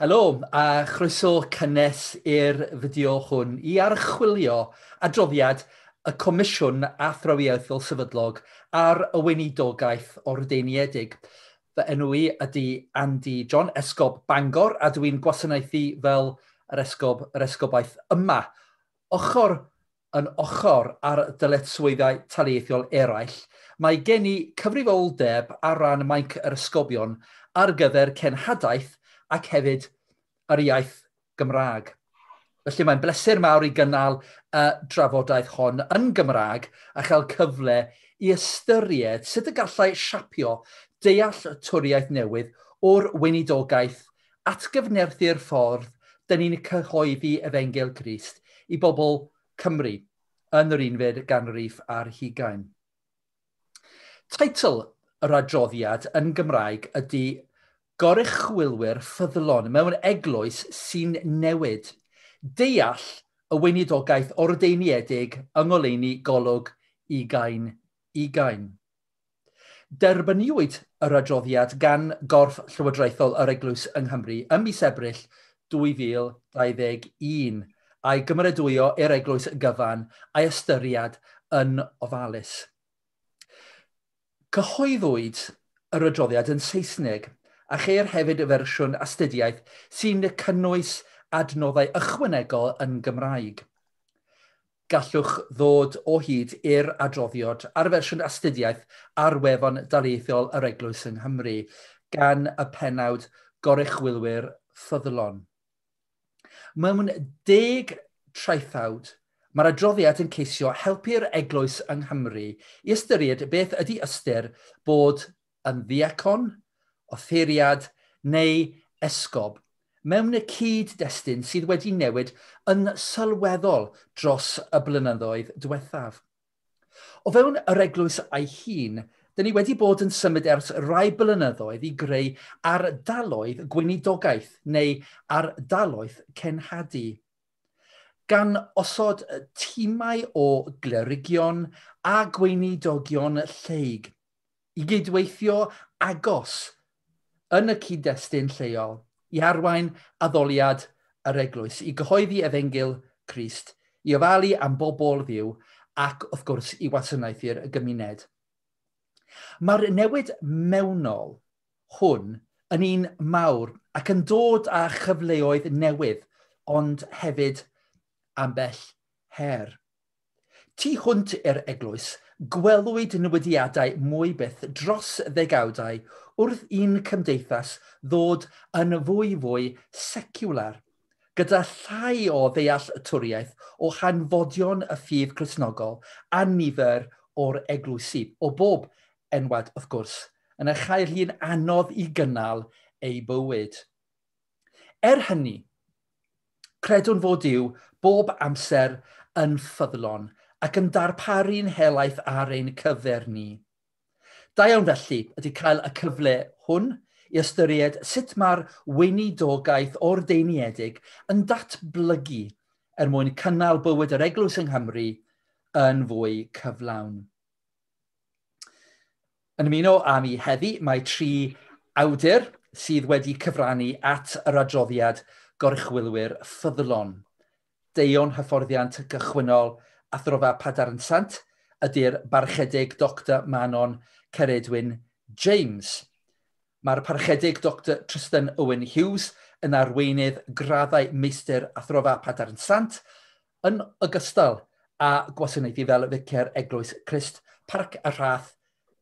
Helo a chroeso cynnes i'r fideo hwn i archwilio adroddiad y Comisiwn Athrawiaethol Sefydlog ar y Weinidogaeth Ordeiniedig. Fy enw i ydy Andy John, Esgob Bangor, a dwi'n gwasanaethu fel yr esgob, yr esgobaeth yma. Ochr yn ochr ar dyletswyddau taleithiol eraill, mae gen i cyfrifoldeb ar ran mainc yr esgobion ar gyfer cenhadaeth ac hefyd yr iaith Gymraeg. Felly mae'n bleser mawr i gynnal y drafodaeth hon yn Gymraeg a chael cyfle i ystyried sut y gallai siapio dealltwriaeth newydd o'r weinidogaeth atgyfnerthu'r ffordd dyn ni'n cyhoeddi Efengyl Crist i bobl Cymru yn yr unfed ganrif ar hugain. Teitl yr adroddiad yn Gymraeg ydy Goruchwylwyr ffyddlon mewn eglwys sy'n newid. Deall y weinidogaeth ordeiniedig yng ngoleuni Golwg 2020. Derbyniwyd yr adroddiad gan Gorff Llywodraethol yr Eglwys yng Nghymru ym mis Ebrill 2021 a'i gymeradwyo i'r Eglwys gyfan a'i ystyried yn ofalus. Cyhoeddwyd yr adroddiad yn Saesneg a cheir hefyd y fersiwn astudiaeth sy'n cynnwys adnoddau ychwanegol yn Gymraeg. Gallwch ddod o hyd i'r adroddiad ar y fersiwn astudiaeth ar wefan daleithiol yr Eglwys yng Nghymru gan y pennawd Goruchwylwyr Ffyddlon. Mewn 10 traethawd, mae'r adroddiad yn ceisio helpu'r Eglwys yng Nghymru i ystyried beth ydy ystyr bod yn ddiacon, offeiriad neu esgob mewn y cyd-destun sydd wedi newid yn sylweddol dros y blynyddoedd diwethaf. O fewn yr eglwys a'i hun, dyn ni wedi bod yn symud ers rai blynyddoedd i greu ardaloedd gweinidogaeth neu ardaloedd cenhadu, gan osod tîmau o glerigion a gweinidogion lleig i gydweithio agos yn y cyd-destun lleol i arwain addoliad yr eglwys, i gyhoeddi Efengyl Crist, i ofalu am bobl Dduw ac, wrth gwrs, i wasanaethu'r gymuned. Mae'r newid mewnol hwn yn un mawr ac yn dod â chyfleoedd newydd, ond hefyd ambell her. Tu hwnt i'r eglwys, gwelwyd newidiadau mwy byth dros ddegawdau wrth i'n cymdeithas ddod yn fwy fwy seciwlar, gyda llai o ddealltwriaeth o hanfodion y ffydd Cristnogol a nifer o'r eglwysi, o bob enwad wrth gwrs, yn ei chael hi'n anodd i gynnal ei bywyd. Er hynny, credwn fod Duw bob amser yn ffyddlon ac yn darparu'n helaeth ar ein cyfer ni. Da iawn felly ydy cael y cyfle hwn i ystyried sut mae'r weinidogaeth ordeiniedig yn datblygu er mwyn cynnal bywyd yr eglwys yng Nghymru yn fwy cyflawn. Yn ymuno â mi heddi mae tri awdur sydd wedi cyfrannu at yr adroddiad Goruchwylwyr Ffyddlon. Deion hyfforddiant gychwynnol Athrofa Padarn Sant ydy'r barchedig Dr Manon Ceridwen James. Mae'r parchedig Dr Tristan Owen Hughes yn arweinydd graddau meistr Athrofa Padarn Sant yn ogystal â gwasanaethu fel Ficer Eglwys Crist Parc y Rhath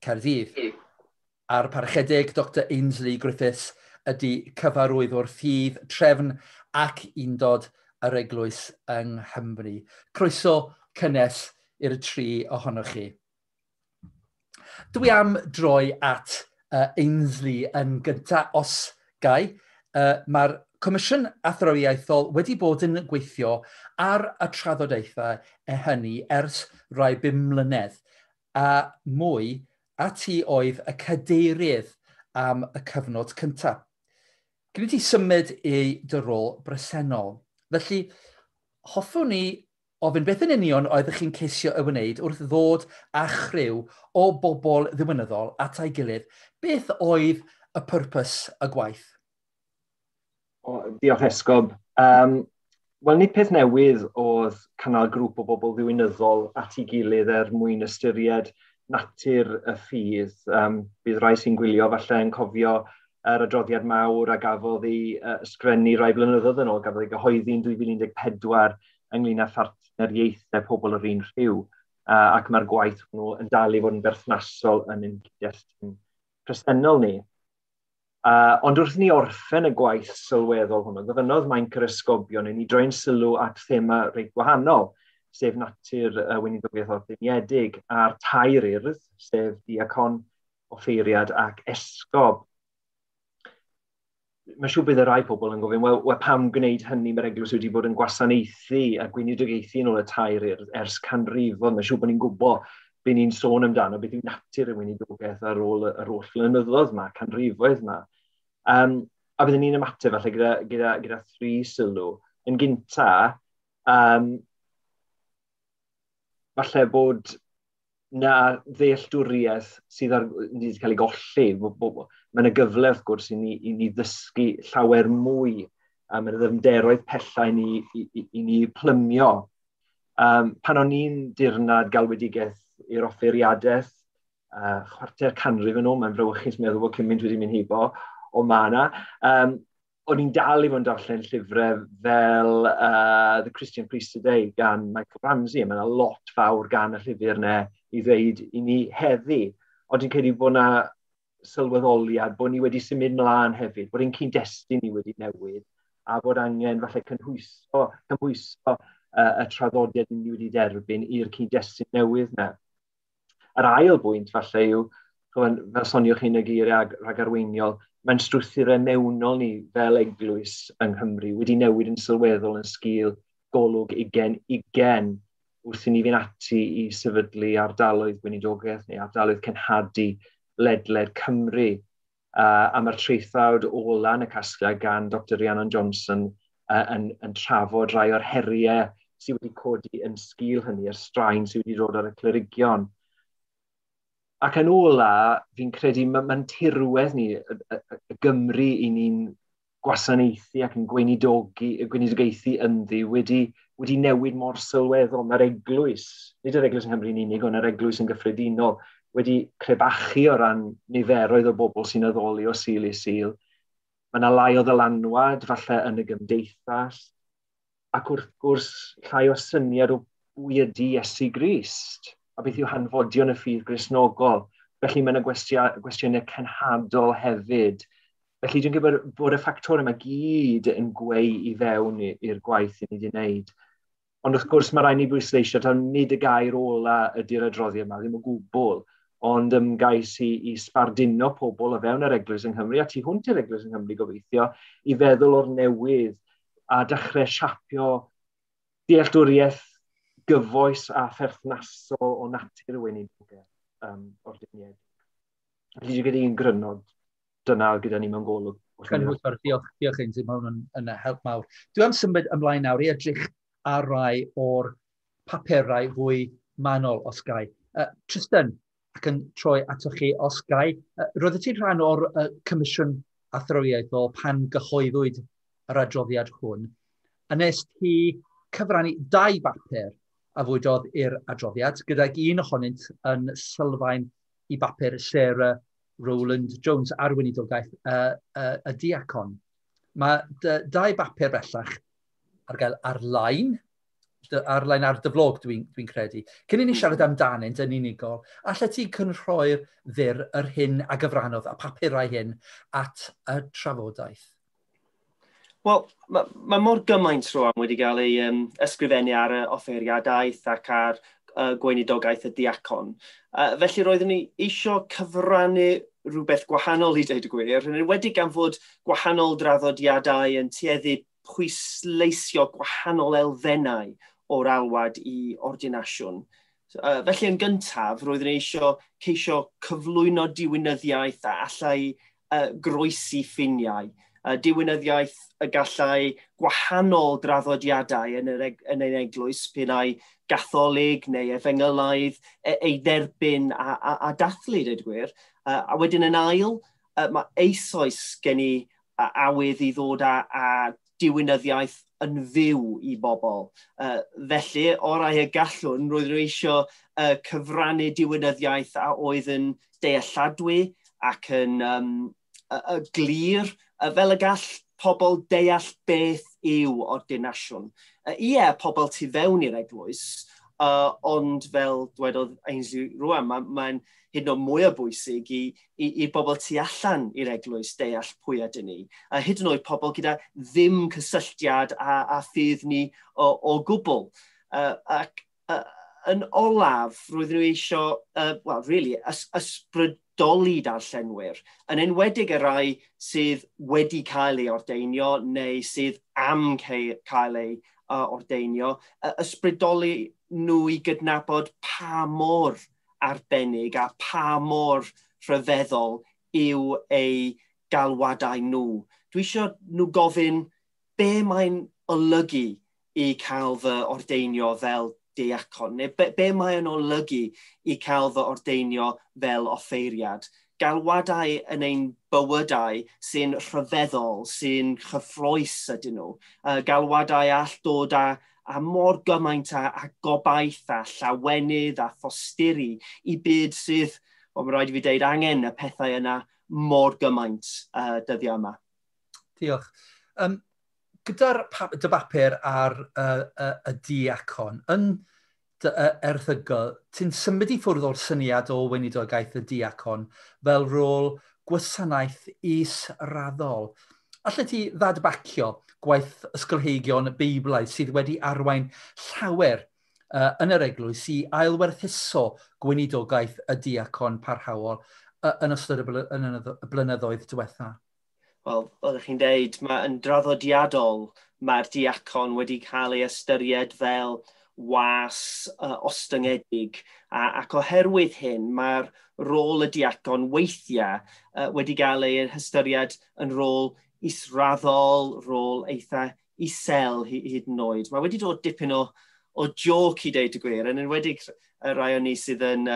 Caerdydd. A'r parchedig Dr Ainsley Griffiths ydy cyfarwyddwr ffydd, trefn ac undod yr eglwys yng Nghymru. Croeso cynnes i'r tri ohonoch chi. Dwi am droi at Ainsley yn gyntaf, os gai. Mae'r Comisiwn Athrawiaethol wedi bod yn gweithio ar y trafodaethau e hynny ers rai 5 mlynedd, a mwy, a ti oedd y cadeirydd am y cyfnod cyntaf. Cyn i ti symud i dy rôl bresennol. Felly, hoffwn i ofyn beth yn union oeddech chi'n ceisio ei wneud wrth ddod â chriw o bobl ddiwinyddol at ei gilydd. Beth oedd y pwrpas y gwaith? O, diolch Esgob. Wel, nid peth newydd oedd cynnal grŵp o bobl ddiwinyddol at ei gilydd er mwyn ystyried natur y ffydd. Bydd rai sy'n gwylio falle yn cofio yr adroddiad mawr a gafodd ei ysgrifennu rai blynyddoedd yn ôl, gafodd ei gyhoeddi yn 2014 ynglyn â phartneriaethau pobl yr un rhyw. Ac mae'r gwaith hwnnw yn dal i fod yn berthnasol yn ein cyd-destun presennol ni. Ond wrth ni orffen y gwaith sylweddol hwnnw, gofynnodd Mainc yr Esgobion i ni droi'n sylw at thema reit gwahanol, sef natur y weinidogaeth ordeiniedig a'r tair urdd, sef diacon, offeiriad ac esgob. Mae'n siŵr bydd y rai pobl yn gofyn, wel pam gwneud hynny? Mae'r eglwys wedi bod yn gwasanaethu a gweinidogaethu yn ôl y tair urdd ers canrifoedd. Mae'n siŵr bod ni'n gwybod be ni'n sôn amdano, beth yw natur y weinidogaeth ar ôl yr holl flynyddoedd yma, canrifoedd yma. A byddwn ni'n ymateb falle gyda thri sylw. Yn gynta, falle bod na ddealltwriaeth sydd wedi cael ei golli. Mae yna gyfle, wrth gwrs, i ni ddysgu llawer mwy, a mae yna ddyfnderoedd pellau i ni plymio. Pan o'n i'n dirnad galwedigaeth i'r offeiriadaeth, chwarter canrif yn ôl, mae'n frawychus meddwl bod cymaint wedi mynd heibo, o ma na. O'n i'n dal i fod yn darllen llyfrau fel The Christian Priest Today gan Michael Ramsey. Mae yna lot fawr gan y llyfr yna i ddweud i ni heddi. Ond dwi'n credu bod yna sylweddoliad bod ni wedi symud mlaen hefyd, bod ein cyd-destun ni wedi newid, a bod angen falle cymhwyso y traddodiad ni wedi derbyn i'r cyd-destun newydd yna. Yr ail bwynt falle yw, fel soniwch chi'n y geiriau rhagarweiniol, mae'n strwythurau mewnol ni fel eglwys yng Nghymru wedi newid yn sylweddol yn sgil golwg 2020 wrth i ni fynd ati i sefydlu ardaloedd gweinidogaeth neu ardaloedd cenhadu ledled Cymru. A mae'r traethawd ola yn y casgliad gan Dr Rhiannon Johnson yn trafod rhai o'r heriau sydd wedi codi yn sgil hynny, yr straen sydd wedi dod ar y clerigion. Ac yn ola, fi'n credu mae'n tirwedd ni, y Gymru i ni'n gwasanaethu ac yn gweinidogaethu ynddi wedi newid mor sylweddol. Mae'r eglwys, nid yr eglwys yng Nghymru yn unig, ond yr eglwys yn gyffredinol, wedi crebachu o ran niferoedd o bobl sy'n addoli o Sul i Sul. Mae yna lai o ddylanwad falle yn y gymdeithas, ac wrth gwrs llai o syniad o bwy ydy Iesu Grist, a beth yw hanfodion y ffydd Gristnogol. Felly mae yna gwestiynau cenhadol hefyd. Felly dwi'n gwybod bod y ffactorau yma gyd yn gweu i fewn i'r gwaith i ni wedi wneud. Ond wrth gwrs mae rhaid ni bwysleisio taw nid y gair ola ydy'r adroddiad yma, ddim o gwbl, ond ymgais i sbarduno pobl o fewn yr eglwys yng Nghymru, a tu hwnt i'r eglwys yng Nghymru gobeithio, i feddwl o'r newydd a dechrau siapio dealltwriaeth gyfoes a pherthnasol o natur y weinidogaeth ordeiniedig. Felly dwi'n credu un grynod dyna gyda ni mewn golwg. Cynhwysfawr, diolch Ainsley, mae hwn yn help mawr. Dwi am symud ymlaen nawr i edrych ar rai o'r papurau fwy manwl, os gai. Trystan, ac yn troi atoch chi, os gai, roeddet ti'n rhan o'r Comisiwn Athrawiaethol pan gyhoeddwyd yr adroddiad hwn, a nes ti cyfrannu dau bapur a fwydodd i'r adroddiad, gydag un ohonynt yn sylfaen i bapur Sarah Rowland Jones ar weinidogaeth y diacon. Mae dau bapur bellach ar gael ar-lein ar dy flog, dwi'n credu. Cyn i ni siarad amdanynt yn unigol, allet ti cynrhoi'r fyr yr hyn a gyfrannodd a papurau hyn at y trafodaeth? Wel, mae mor gymaint rwan wedi cael ei ysgrifennu ar y offeiriadaeth ac ar gweinidogaeth y diacon. Felly roeddwn ni eisiau cyfrannu rhywbeth gwahanol i dweud y gwir, yn enwedig gan fod gwahanol draddodiadau yn tueddu pwysleisio gwahanol elfennau o'r alwad i ordinasiwn. Felly yn gyntaf, roeddwn ni eisiau ceisio cyflwyno diwinyddiaeth a allai groesi ffiniau. Diwinyddiaeth y gallai gwahanol draddodiadau yn ein eglwys, p'un ai gatholig neu efengylaidd, ei dderbyn a dathlu, dweud gwir. A wedyn yn ail, mae eisoes gen i awydd i ddod â diwinyddiaeth yn fyw i bobl. Felly, orau y gallwn, roedden nhw eisiau cyfrannu diwinyddiaeth a oedd yn dealladwy ac yn glir, fel y gall pobl deall beth yw ordinasiwn. Ie, pobl tu fewn i'r eglwys, ond fel dwedodd Ainsley rwan, mae'n hyd yn oed mwy o bwysig i bobl tu allan i'r eglwys deall pwy ydyn ni. A hyd yn oed pobl gyda ddim cysylltiad a ffydd ni o gwbl. Ac yn olaf, roedden nhw eisiau, well, really, ysbrydoli darllenwyr, yn enwedig y rai sydd wedi cael ei ordeinio neu sydd am cael ei ordeinio, ysbrydoli nhw i gydnabod pa mor arbennig a pa mor rhyfeddol yw eu galwadau nhw. Dwi eisiau nhw gofyn be mae'n olygu i cael fy ordeinio fel diacon, neu be mae'n olygu i cael fy ordeinio fel offeiriad. Galwadau yn ein bywydau sy'n rhyfeddol, sy'n chyffrous ydyn nhw. Galwadau all dod â mor gymaint a gobaith a llawenydd a thosturi i byd sydd, wel, mae'n rhaid i fi deud, angen y pethau yna mor gymaint dyddiau yma. Diolch. Gyda'r dy bapur ar y diacon, yn dy erthygl, ti'n symud i ffwrdd o'r syniad o weinidogaeth y diacon fel rôl gwasanaeth israddol. Allet ti ddadbacio gwaith ysgolheigion Beiblaidd sydd wedi arwain llawer yn yr eglwys i ailwerthuso gweinidogaeth y diacon parhaol yn ystod y blynyddoedd diwetha? Wel, oeddech chi'n deud, yn draddodiadol mae'r diacon wedi cael ei ystyried fel was ostyngedig, ac oherwydd hyn mae'r rôl y diacon weithiau wedi cael ei hystyried yn rôl israddol, rôl eitha isel hyd yn oed. Mae wedi dod dipyn o joc i deud y gwir, yn enwedig y rai o'n ni sydd yn,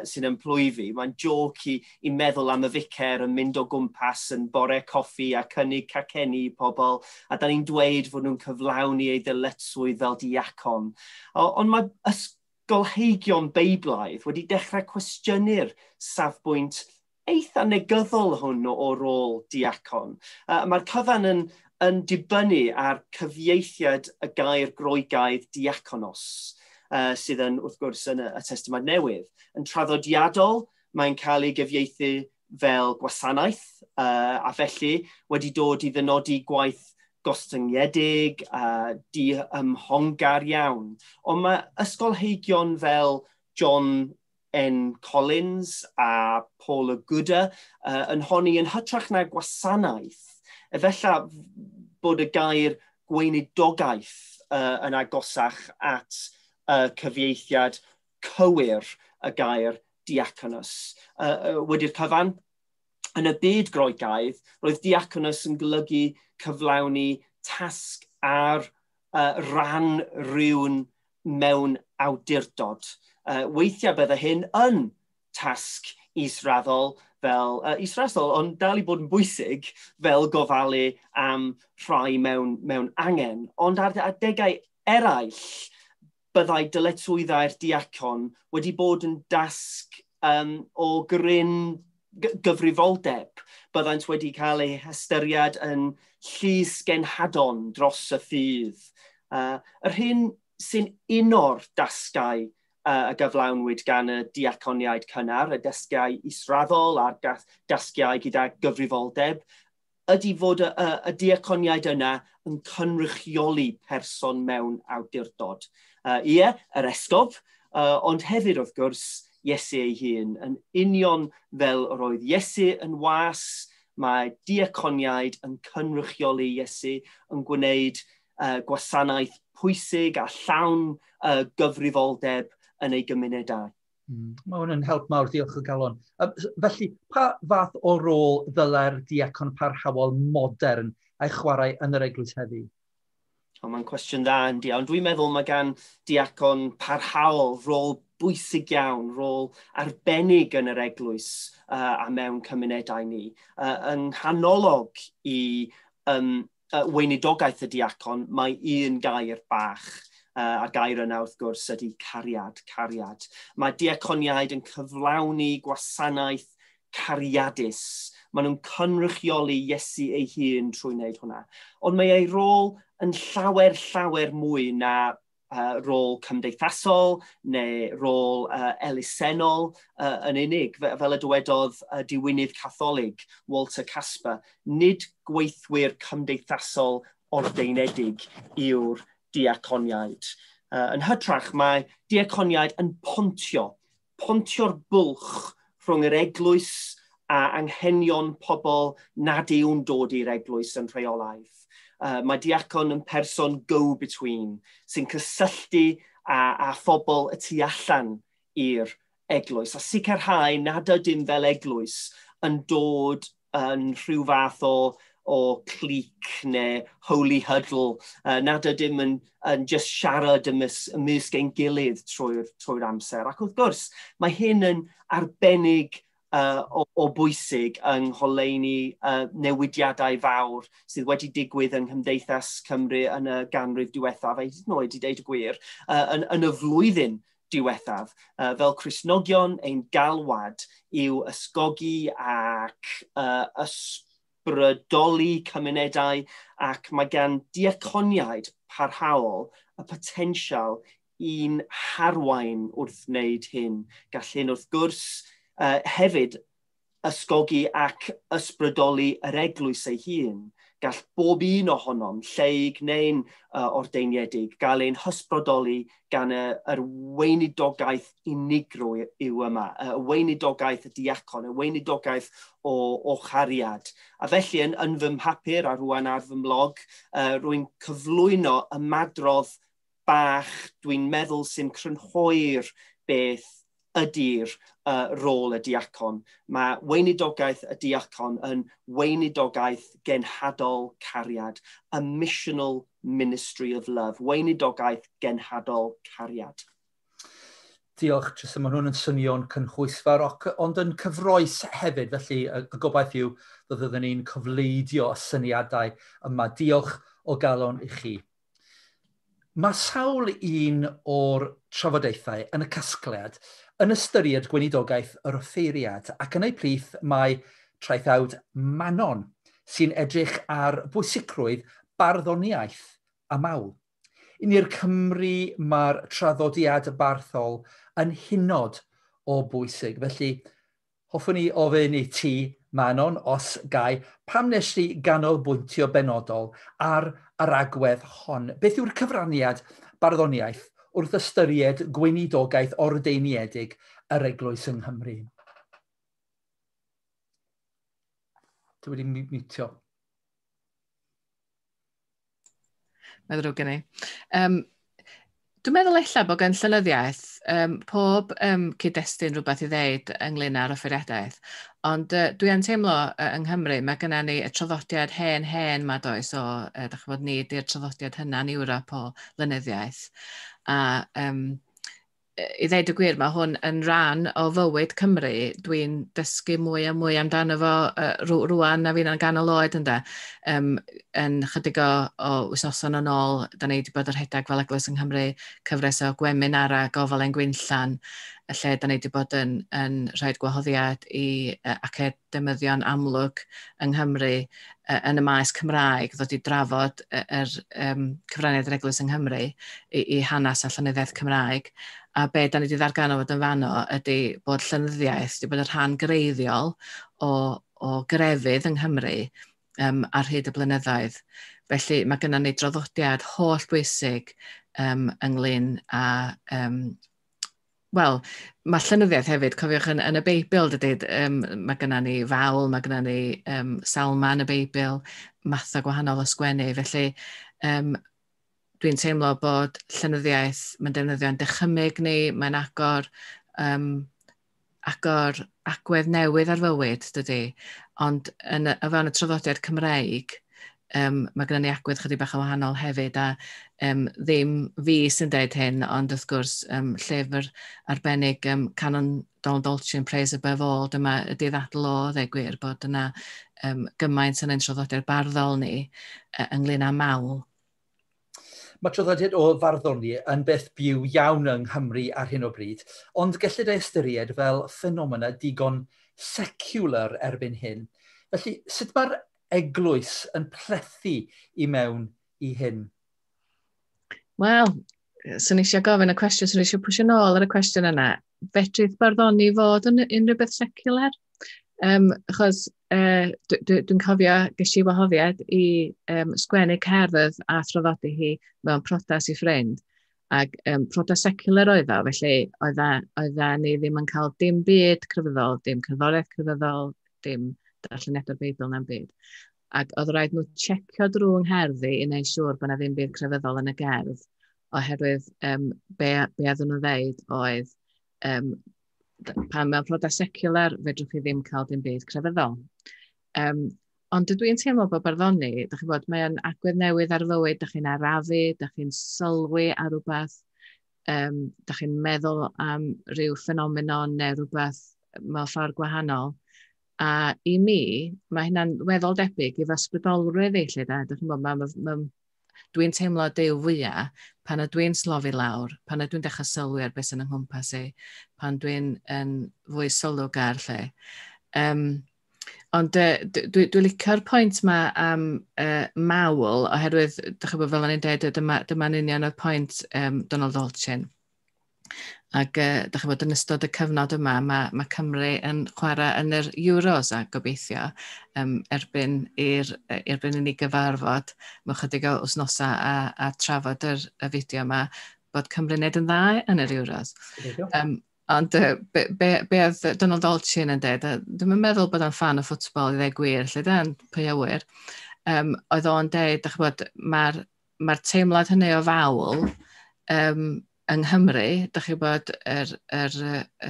sydd yn plwyfi. Mae'n joc i meddwl am y ficer yn mynd o gwmpas yn bore coffi a cynnig cacenni i pobl, a da ni'n dweud fod nhw'n cyflawni ei ddyletswydd fel diacon. Ond mae ysgolheigion Beiblaidd wedi dechrau cwestiynu'r safbwynt eitha negyddol hwn o rôl diacon. Mae'r cyfan yn dibynnu ar cyfieithiad y gair Groegaidd diakonos, sydd yn, wrth gwrs, yn y Testament Newydd. Yn traddodiadol, mae'n cael ei gyfieithu fel gwasanaeth, a felly wedi dod i ddynodi gwaith gostyngedig, diymhongar iawn. Ond mae ysgolheigion fel John N. Collins a Paul Aguda yn honni yn hytrach na gwasanaeth, efallai bod y gair gweinidogaeth yn agosach at cyfieithiad cywir y gair diaconos. Wedi'r cyfan, yn y byd Groegaidd, roedd diaconos yn golygu cyflawni tasg ar ran rhywun mewn awdurdod. Weithiau bydde hyn yn tasg israddol, fel israddol, ond dal i bod yn bwysig fel gofalu am rhai mewn angen. Ond ar adegau eraill, byddai dyletswyddau'r diacon wedi bod yn dasg o gryn gyfrifoldeb. Byddant wedi cael eu hystyried yn llysgenhadon dros y ffydd. Yr hyn sy'n uno'r dasgau a gyflawnwyd gan y diaconiaid cynnar, y dasgau israddol a'r dasgau gyda gyfrifoldeb, ydy fod y diaconiaid yna yn cynrychioli person mewn awdurdod. Ie, yr esgob, ond hefyd, wrth gwrs, Iesu ei hun. Yn union fel yr oedd Iesu yn was, mae diaconiaid yn cynrychioli Iesu, yn gwneud gwasanaeth pwysig a llawn gyfrifoldeb yn ei gymunedau. Mae hwn yn help mawr, diolch o galon. Felly, pa fath o rôl ddylai'r diacon parhaol modern a'i chwarae yn yr eglwys heddiw? O, mae'n cwestiwn dda yndi, ond dwi'n meddwl mae gan diacon parhaol rôl bwysig iawn, rôl arbennig yn yr eglwys a mewn cymunedau ni. Yng nghanolog i weinidogaeth y diacon, mae un gair bach. A'r gair yna wrth gwrs ydy cariad, cariad. Mae diaconiaid yn cyflawni gwasanaeth cariadus. Maen nhw'n cynrychioli Iesu ei hun trwy wneud hwnna. Ond mae ei rôl yn llawer, llawer mwy na rôl cymdeithasol neu rôl elusennol yn unig. Fel y dywedodd diwinydd Catholig Walter Kasper, nid gweithwyr cymdeithasol ordeinedig yw'r diaconiaid. Yn hytrach, mae diaconiaid yn pontio'r bwlch rhwng yr eglwys a anghenion pobl nad yw'n dod i'r eglwys yn rheolaidd. Mae diacon yn person go-between sy'n cysylltu â phobl y tu allan i'r eglwys a sicrhau nad ydym fel eglwys yn dod yn rhyw fath o clique neu holy huddle, nad ydym yn just siarad ymysg ein gilydd trwy'r amser. Ac wrth gwrs, mae hyn yn arbennig o bwysig yng ngholeuni newidiadau fawr sydd wedi digwydd yng Nghymdeithas Cymru yn y ganrif diwethaf, a hyd yn oed i deud y gwir, yn y flwyddyn diwethaf. Fel Cristnogion, ein galwad yw ysgogi ac ysbrydoli cymunedau, ac mae gan diaconiaid parhaol y potensial i'n harwain wrth wneud hyn. Gall hyn wrth gwrs hefyd ysgogi ac ysbrydoli yr eglwys ei hun. Gall bob un ohonom, lleig neu'n ordeiniedig, gael ein hysbrydoli gan yr weinidogaeth unigryw yw yma, y weinidogaeth y diacon, y weinidogaeth o chariad. A felly yn fy mhapur a rwan ar fy mlog, rwy'n cyflwyno ymadrodd bach dwi'n meddwl sy'n crynhoi'r beth ydy'r rôl y diacon. Mae weinidogaeth y diacon yn weinidogaeth genhadol cariad, a missional ministry of love, weinidogaeth genhadol cariad. Diolch, Tristan, mae hwn yn swnio'n cynhwysfawr, ond yn cyffrous hefyd, felly y gobaith yw fyddwn ni'n cofleidio y syniadau yma. Diolch o galon i chi. Mae sawl un o'r trafodaethau yn y casgliad yn ystyried gweinidogaeth yr offeiriad, ac yn ei plith mae traethawd Manon, sy'n edrych ar bwysigrwydd barddoniaeth a mawl. I ni'r Cymry mae'r traddodiad barddol yn hynod o bwysig. Felly, hoffwn i ofyn i ti, Manon, os gai, pam nes ti ganolbwyntio benodol ar yr agwedd hon? Beth yw'r cyfraniad barddoniaeth wrth ystyried gweinidogaeth ordeiniedig yr eglwys yng Nghymru? Dwi wedi mutio. Mae'n ddrwg gen i. Dwi'n meddwl ella bod gen llenyddiaeth pob cyd-destun rhywbeth i ddeud ynglyn â'r offeiriadaeth, ond dwi yn teimlo yng Nghymru mae gennym ni y traddodiad hen ma does o, dach ch'mod, ni di'r traddodiad hynna yn Ewrop o lenyddiaeth. A i ddeud y gwir, mae hwn yn rhan o fywyd Cymru. Dwi'n dysgu mwy a mwy amdano fo rwan na fi'n ganol oed ynde. Yn chydig o wythnoson yn ôl, da ni wedi bod yn rhedeg fel Eglwys yng Nghymru cyfres o gweminara Gofal ein Gwinllan, lle da ni wedi bod yn rhoi gwahoddiad i academyddion amlwg yng Nghymru yn y maes Cymraeg ddod i drafod yr cyfraniad yr Eglwys yng Nghymru i hanes a llenyddiaeth Cymraeg. A be da ni wedi ddarganfod yn fanno ydy bod llenyddiaeth wedi bod yn rhan greiddiol o grefydd yng Nghymru ar hyd y blynyddoedd. Felly mae gennym ni draddodiad holl bwysig ynglyn â... Wel, mae llenyddiaeth hefyd, cofiwch yn y Beibl, dydy, mae gennym ni fawl, mae gennym ni salma yn y Beibl, mathau gwahanol o sgwennu. Felly dwi'n teimlo bod llenyddiaeth, mae'n defnyddio'n dychymyg ni, mae'n agor agwedd newydd ar fywyd, dydy. Ond o fewn y traddodiad Cymreig, Mae gennym ni agwedd chydig bach yn wahanol hefyd, a ddim fi sy'n deud hyn, ond wrth gwrs llyfr arbennig Canon Donald Allchin, Praise Above All, dyma ydy ddadl o, ddeu gwir, bod yna gymaint yn ein traddodiad barddol ni ynglyn â mawl. Mae traddodiad o farddoni yn beth byw iawn yng Nghymru ar hyn o bryd, ond gellid ei ystyried fel ffenomena digon secular erbyn hyn. Felly, sut mae'r eglwys yn plethu i mewn i hyn? Wel, swn i eisiau gofyn y cwestiwn, swn i eisiau pwysio nôl ar y cwestiwn yna. Fedrith barddoni fod yn unrhyw beth secular? Achos dwi'n cofio ges i wahoddiad i sgwennu cerdd a thraddodi hi mewn priodas i ffrind. Ac priodas secular oedd o, felly oedda ni ddim yn cael dim byd crefyddol, dim cerddoriaeth crefyddol, dim darlleniad o'r Beibl na'n byd. Ac oedd rhaid nhw checio drwy 'ngherddi i wneud siŵr bod na ddim byd crefyddol yn y gerdd, oherwydd be oedden nhw'n ddeud oedd pan mewn priodas secular, fedrwch chi ddim cael dim byd crefyddol. Ond dwi yn teimlo bod barddoni, dach chi'n bod, mae'n agwedd newydd ar fywyd, dach chi'n arafu, dach chi'n sylwi ar rhywbeth, dach chi'n meddwl am ryw ffenomenon neu rhywbeth mewn ffordd gwahanol. A i mi, mae hynna'n weddol debyg i fy ysbrydolrwydd i, lle da. Dach chi'n bod, dwi'n teimlo Duw fwyaf pan ydw i'n slofi lawr, pan ydw i'n dechrau sylwi ar beth sy'n yng nghwmpas i, pan dwi'n yn fwy sylwgar lle. Ond dwi licio'r pwynt ma am mawl, oherwydd, dych chi'n bod, fel o'n i'n dweud, dyma'n union oedd pwynt Donald Allchin. Ac dych chi'n bod, yn ystod y cyfnod yma, mae Cymru yn chwarae yn yr Euros a gobeithio erbyn i ni gyfarfod mewn chydig o wythnosau a trafod y fideo yma, bod Cymru'n neud yn dda yn yr Euros. Ond be oedd Donald Allchin yn dweud, dwi'n meddwl bod o'n fan o ffwtbol i ddweud gwir, lle da'n pwy a wyr, oedd o'n dweud, dych chi'n bod, mae'r ma teimlad hynny o fawl yng Nghymru, dych chi'n bod y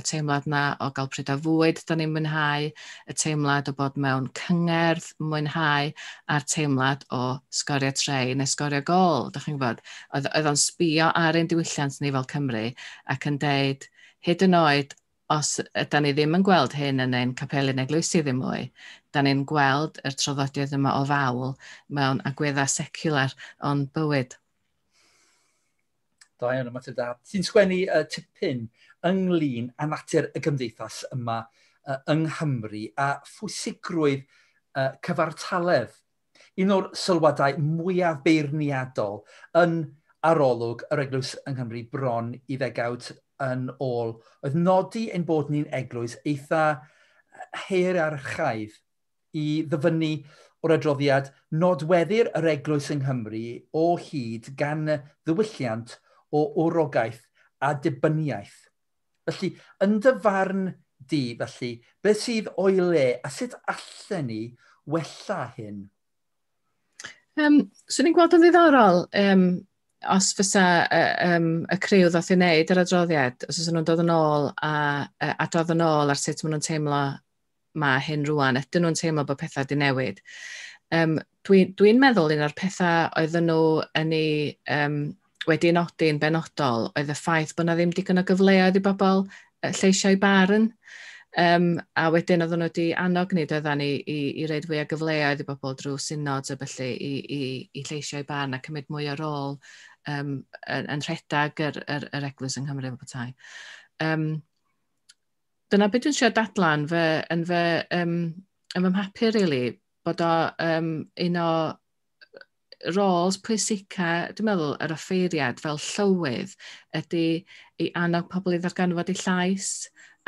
teimlad na o gael pryd o fwyd da ni'n mwynhau, y teimlad o bod mewn cyngerdd mwynhau, a'r teimlad o sgorio try neu sgorio gol, dych chi'n gwybod. Oedd o'n sbio ar ein diwylliant ni fel Cymru ac yn deud, hyd yn oed os ydy ni ddim yn gweld hyn yn ein capeli eglwysi ddim mwy, da ni'n gweld yr traddodiad yma o fawl mewn agweddau secular o'n bywyd. Da iawn, ymateb da. Ti'n sgwennu tipyn ynglyn â natur y gymdeithas yma yng Nghymru a phwysigrwydd cyfartaledd. Un o'r sylwadau mwyaf beirniadol yn arolwg yr Eglwys yng Nghymru bron i ddegawd yn ôl oedd nodi ein bod ni'n eglwys eitha hierarchaidd. I ddyfynnu o'r adroddiad, nodweddir yr eglwys yng Nghymru o hyd gan ddiwylliant o wrogaeth a dibyniaeth. Felly, yn dy farn di, felly, beth sydd o'i le a sut allen ni wella hyn? Swn i'n gweld yn ddiddorol os fysa y criw ddoth i wneud yr adroddiad, os oes nhw'n dod yn ôl a adrodd yn ôl ar sut maen nhw'n teimlo mae hyn rwan, ydyn nhw'n teimlo bod pethau wedi newid. Dwi meddwl un o'r pethau oedden nhw yn ei wedi nodi yn benodol oedd y ffaith bod yna ddim digon o gyfleoedd i bobl lleisiau barn. A wedyn oedden nhw wedi annog ni, doedden ni, i roid fwy o gyfleoedd i bobl drwy synods a felly i lleisiau barn a cymryd mwy o rôl yn rhedeg yr eglwys yng Nghymru efo petai. Dyna beth dwi'n siarad dadlan yn fy mhapur, really, bod o un o roles pwysica, dwi'n meddwl, yr offeiriad fel llywydd ydy i annog pobl i ddarganfod eu llais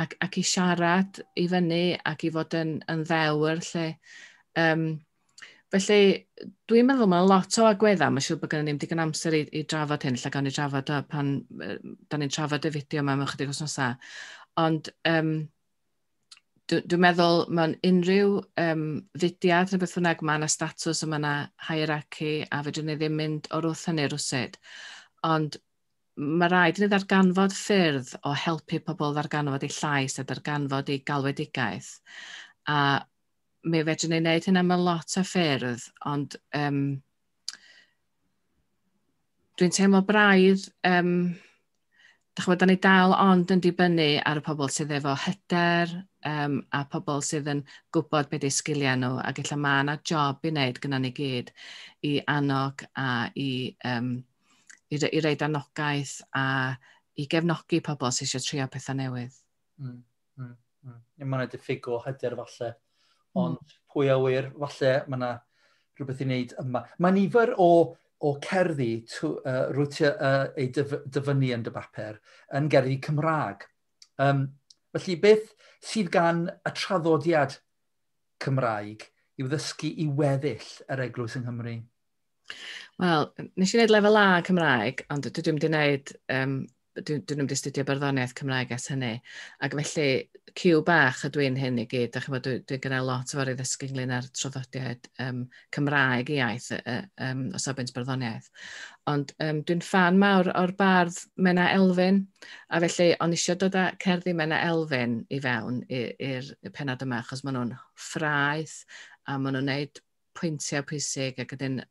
ac i siarad i fyny ac i fod yn ddewr lle. Felly, dwi'n meddwl mae lot o agweddau, mae'n siŵr bod gennym ni'n digon amser i drafod hyn, lle gawn ni drafod o pan da ni'n trafod y fideo yma mewn chydig wythnosau. Ond dwi'n meddwl mewn unrhyw fudiad neu beth bynnag, mae yna statws a mae yna hierarchy a fedrwn ni ddim mynd o'r wrth hynny rwsut. Ond mae rhaid i ni ddarganfod ffyrdd o helpu pobl ddarganfod eu llais a darganfod eu galwedigaeth. A Mi fedrwn ni wneud hynna mewn lot o ffyrdd, ond dwi'n teimlo braidd, dach ch'mod, da ni dal ond yn dibynnu ar y pobl sydd efo hyder a pobl sydd yn gwybod beth eu sgiliau nhw, ac ella mae yna job i wneud gyda ni gyd i annog a i roid anogaeth a i gefnogi pobl sydd eisiau trio pethau newydd. Mae yna diffyg o hyder falle, ond pwy a wyr, falle mae yna rhywbeth i wneud yma. Mae nifer o cerddi rwyt ti ei dyfynnu yn dy bapur yn gerddi Cymraeg. Felly beth sydd gan y traddodiad Cymraeg i'w ddysgu i weddill yr eglwys yng Nghymru? Wel, nes i wneud lefel A Cymraeg, ond dwi ddim wedi gwneud, dwi ddim wedi astudio barddoniaeth Cymraeg ers hynny. Ac felly, cyw bach ydw i'n hyn i gyd. Dach ch'mod, dwi'n gynnal lot o ffordd i ddysgu ynglyn â'r traddodiad Cymraeg iaith o safbwynt barddoniaeth. Ond dwi'n ffan mawr o'r bardd Menna Elfyn, a felly o'n eisiau dod â cerddi Menna Elfyn i fewn i'r pennod yma, achos maen nhw'n ffraeth a maen nhw'n gwneud pwyntiau pwysig, ac ydyn,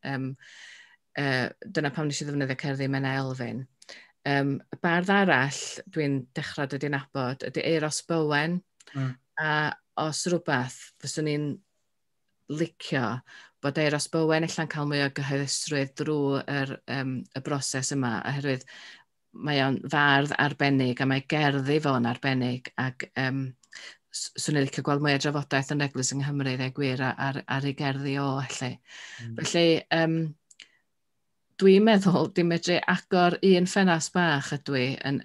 dyna pam nes i ddefnyddio cerddi Menna Elfyn. Y bardd arall dwi'n dechrau dod i nabod ydy Euros Bowen. A os rhywbeth, fyswn i'n licio bod Euros Bowen ella'n cael mwy o gyhoeddusrwydd drwy y broses yma, oherwydd mae o'n fardd arbennig a mae gerddi fo'n arbennig, ac swn i'n licio gweld mwy o drafodaeth yn Eglwys yng Nghymru, dweud gwir, ar ei gerddi o, felly. Felly, dwi'n meddwl dim medru agor un ffenast bach ydw i yn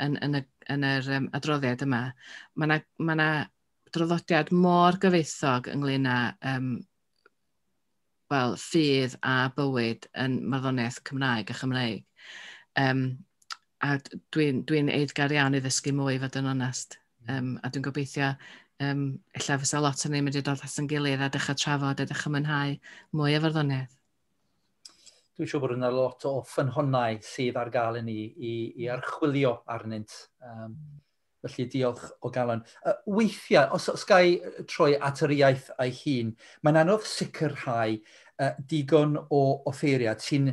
yr adroddiad yma. Mae yna ma 'na draddodiad mor gyfoethog ynglyn â wel, ffydd a bywyd yn marddoniaeth Cymraeg a Chymreig. A dwi'n dwi eiddgar iawn i ddysgu mwy, fod yn onest. A dwi'n gobeithio ella fysa lot o'n ni'n mynd i dod at yn gilydd a dechrau trafod a dechrau mwynhau mwy o farddoniaeth. Dwi'n siŵr bod yna lot o ffynhonnau sydd ar gael i ni i archwilio arnynt. Felly diolch o galon. Weithiau, os ga i troi at yr iaith ei hun, mae'n anodd sicrhau digon o offeiriad sy'n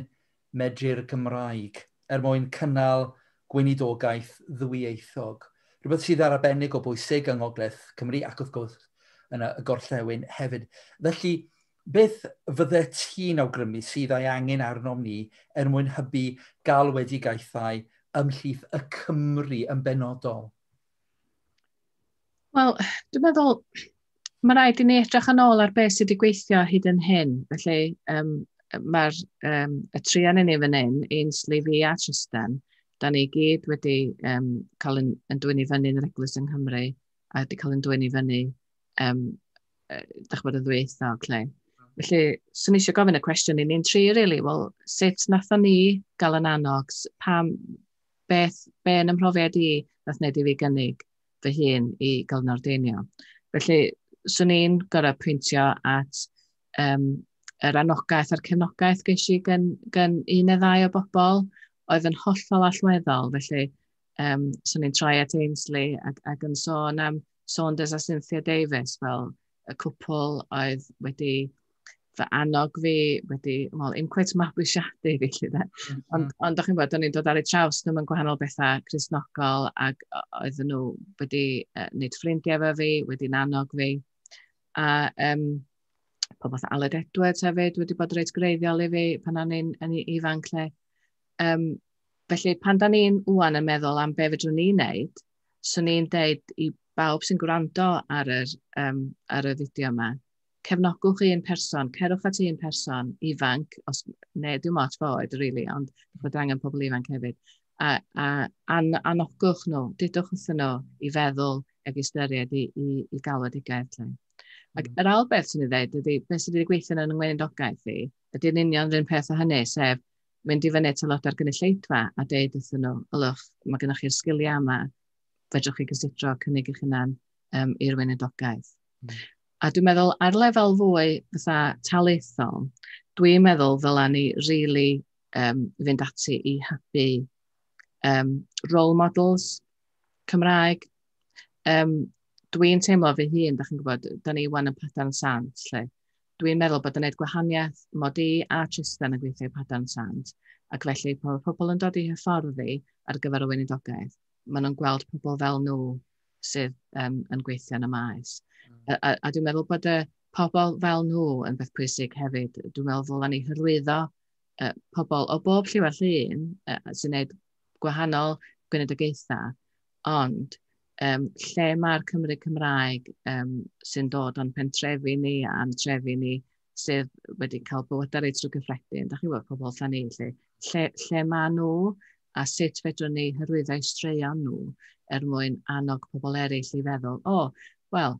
medru'r Gymraeg er mwyn cynnal gweinidogaeth ddwyieithog. Rhywbeth sydd ar arbennig o bwysig yng Ngogledd Cymru ac wrth gwrs yn y gorllewin hefyd. Felly, beth fydde ti'n awgrymu sydd ei angen arnom ni er mwyn hybu galwedigaethau ymhlith y Cymry yn benodol? Wel, dwi'n meddwl, mae rhaid i ni edrych yn ôl ar beth sydd wedi gweithio hyd yn hyn. Felly, mae'r y tri yn ni fan hyn, Ainsley, fi a Tristan, da ni gyd wedi cael yn dwyn i fyny yn yr eglwys yng Nghymru a wedi cael yn dwyn i fyny, dach ch'mod, yn ddwyieithog, lle. Felly, swn i eisiau gofyn y cwestiwn i ni'n tri, really, wel, sut nathon ni gael yn annog, pam, beth, be yn ymhrofiad i nath wneud i fi gynnig fy hun i gael yn ordeinio? Felly, swn i'n gorau pwyntio at yr anogaeth a'r cefnogaeth ges i gan un neu ddau o bobl oedd yn hollol allweddol. Felly, swn i'n troi at Ainsley ac yn sôn am Saunders a Cynthia Davis fel y cwpl oedd wedi fy annog fi, wedi, wel, i'm cweit mabwysiadu fi, lle de. Ond o'ch chi'n gwybod, o'n i'n dod ar eu traws nhw mewn gwahanol bethau Cristnogol ac oedden nhw wedi wneud ffrindiau efo fi, wedi'n annog fi. A pobl fatha Aled Edwards hefyd wedi bod reit greiddiol i fi pan o'n i'n yn ifanc lle. Felly, pan da ni'n wan yn meddwl am be fedrwn ni wneud, swn i'n deud i bawb sy'n gwrando ar y fideo yma, cefnogwch un person, cerwch at un person ifanc, os, neu dim ots oed, really, ond bod angen pobl ifanc hefyd, a anogwch nhw, dudwch wrthyn nhw i feddwl ac ystyried i galwedigaeth. Lle. Ac yr ail beth sy'n ei ddweud ydy, beth sydd wedi gweithio yn yng ngweinidogaeth i, ydy'n union yr un peth o hynny, sef mynd i fyny at aelodau'r gynulleidfa a deud wrthyn nhw, "Ylwch, mae gennych chi'r sgiliau yma, fedrwch chi gysidro cynnig eich hunan i'r weinidogaeth." A dwi'n meddwl ar lefel fwy fatha taleithol, dwi'n meddwl ddyla ni really fynd ati i hybu role models Cymraeg. Um, Dwi'n teimlo fy hun, da chi'n gwybod, da ni wan yn Padarn Sant, lle. Dwi'n meddwl bod yn gwneud gwahaniaeth mod i a Tristan yn gweithio i Padarn Sant, ac felly pan mae pobl yn dod i hyfforddi ar gyfer y weinidogaeth, maen nhw'n gweld pobl fel nhw sydd yn gweithio yn y maes. A dwi'n meddwl bod y pobl fel nhw yn beth pwysig hefyd. Dwi'n meddwl ddylen ni hyrwyddo pobl o bob lliw a llun sy'n gwneud gwahanol gweinidogaethau, ond lle mae'r Cymry Cymraeg sy'n dod o'n pentrefi ni a'n trefi ni sydd wedi cael bywydau reit drwy gyffredin, da chi'n gwybod pobl fatha ni, lle maen nhw a sut fedrwn ni hyrwyddo eu straeon nhw er mwyn annog pobl eraill i feddwl, o, oh, wel,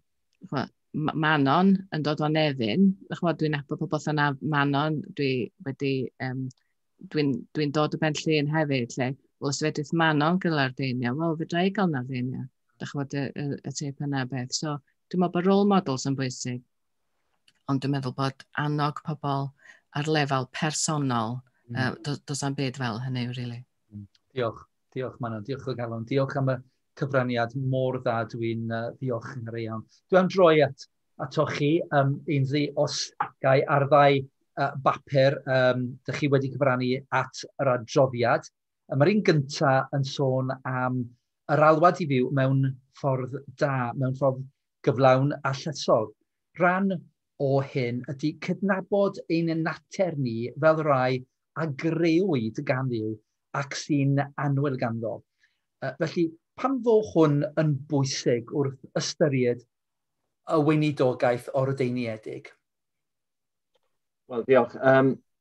Manon yn dod o Nefyn, dwi'n nabod pobl fatha Manon, dwi wedi, dwi'n dod o Ben Llŷn hefyd, lle, wel, os fedrith Manon gael ordeinio, wel, fedra i gael ordeinio, da chi'n gwybod y teip yna beth. So, dwi'n meddwl bod role models yn bwysig, ond dwi'n meddwl bod annog pobl ar lefel personol, does am byd fel hynny, really. Diolch, diolch Manon, diolch o galon, diolch am y cyfraniad mor dda, dwi'n diolch yn fawr iawn. Dwi am droi atoch chi, Ainsley, os gai ar ddau bapur, dych chi wedi cyfrannu at yr adroddiad. Mae'r un gyntaf yn sôn am yr alwad i fyw mewn ffordd da, mewn ffordd gyflawn a llesol. Rhan o hyn ydy cydnabod ein natur ni fel rai a grëwyd gan Dduw ac sy'n annwyl ganddo. Felly, pam fo hwn yn bwysig wrth ystyried y weinidogaeth ordeiniedig? Wel, diolch.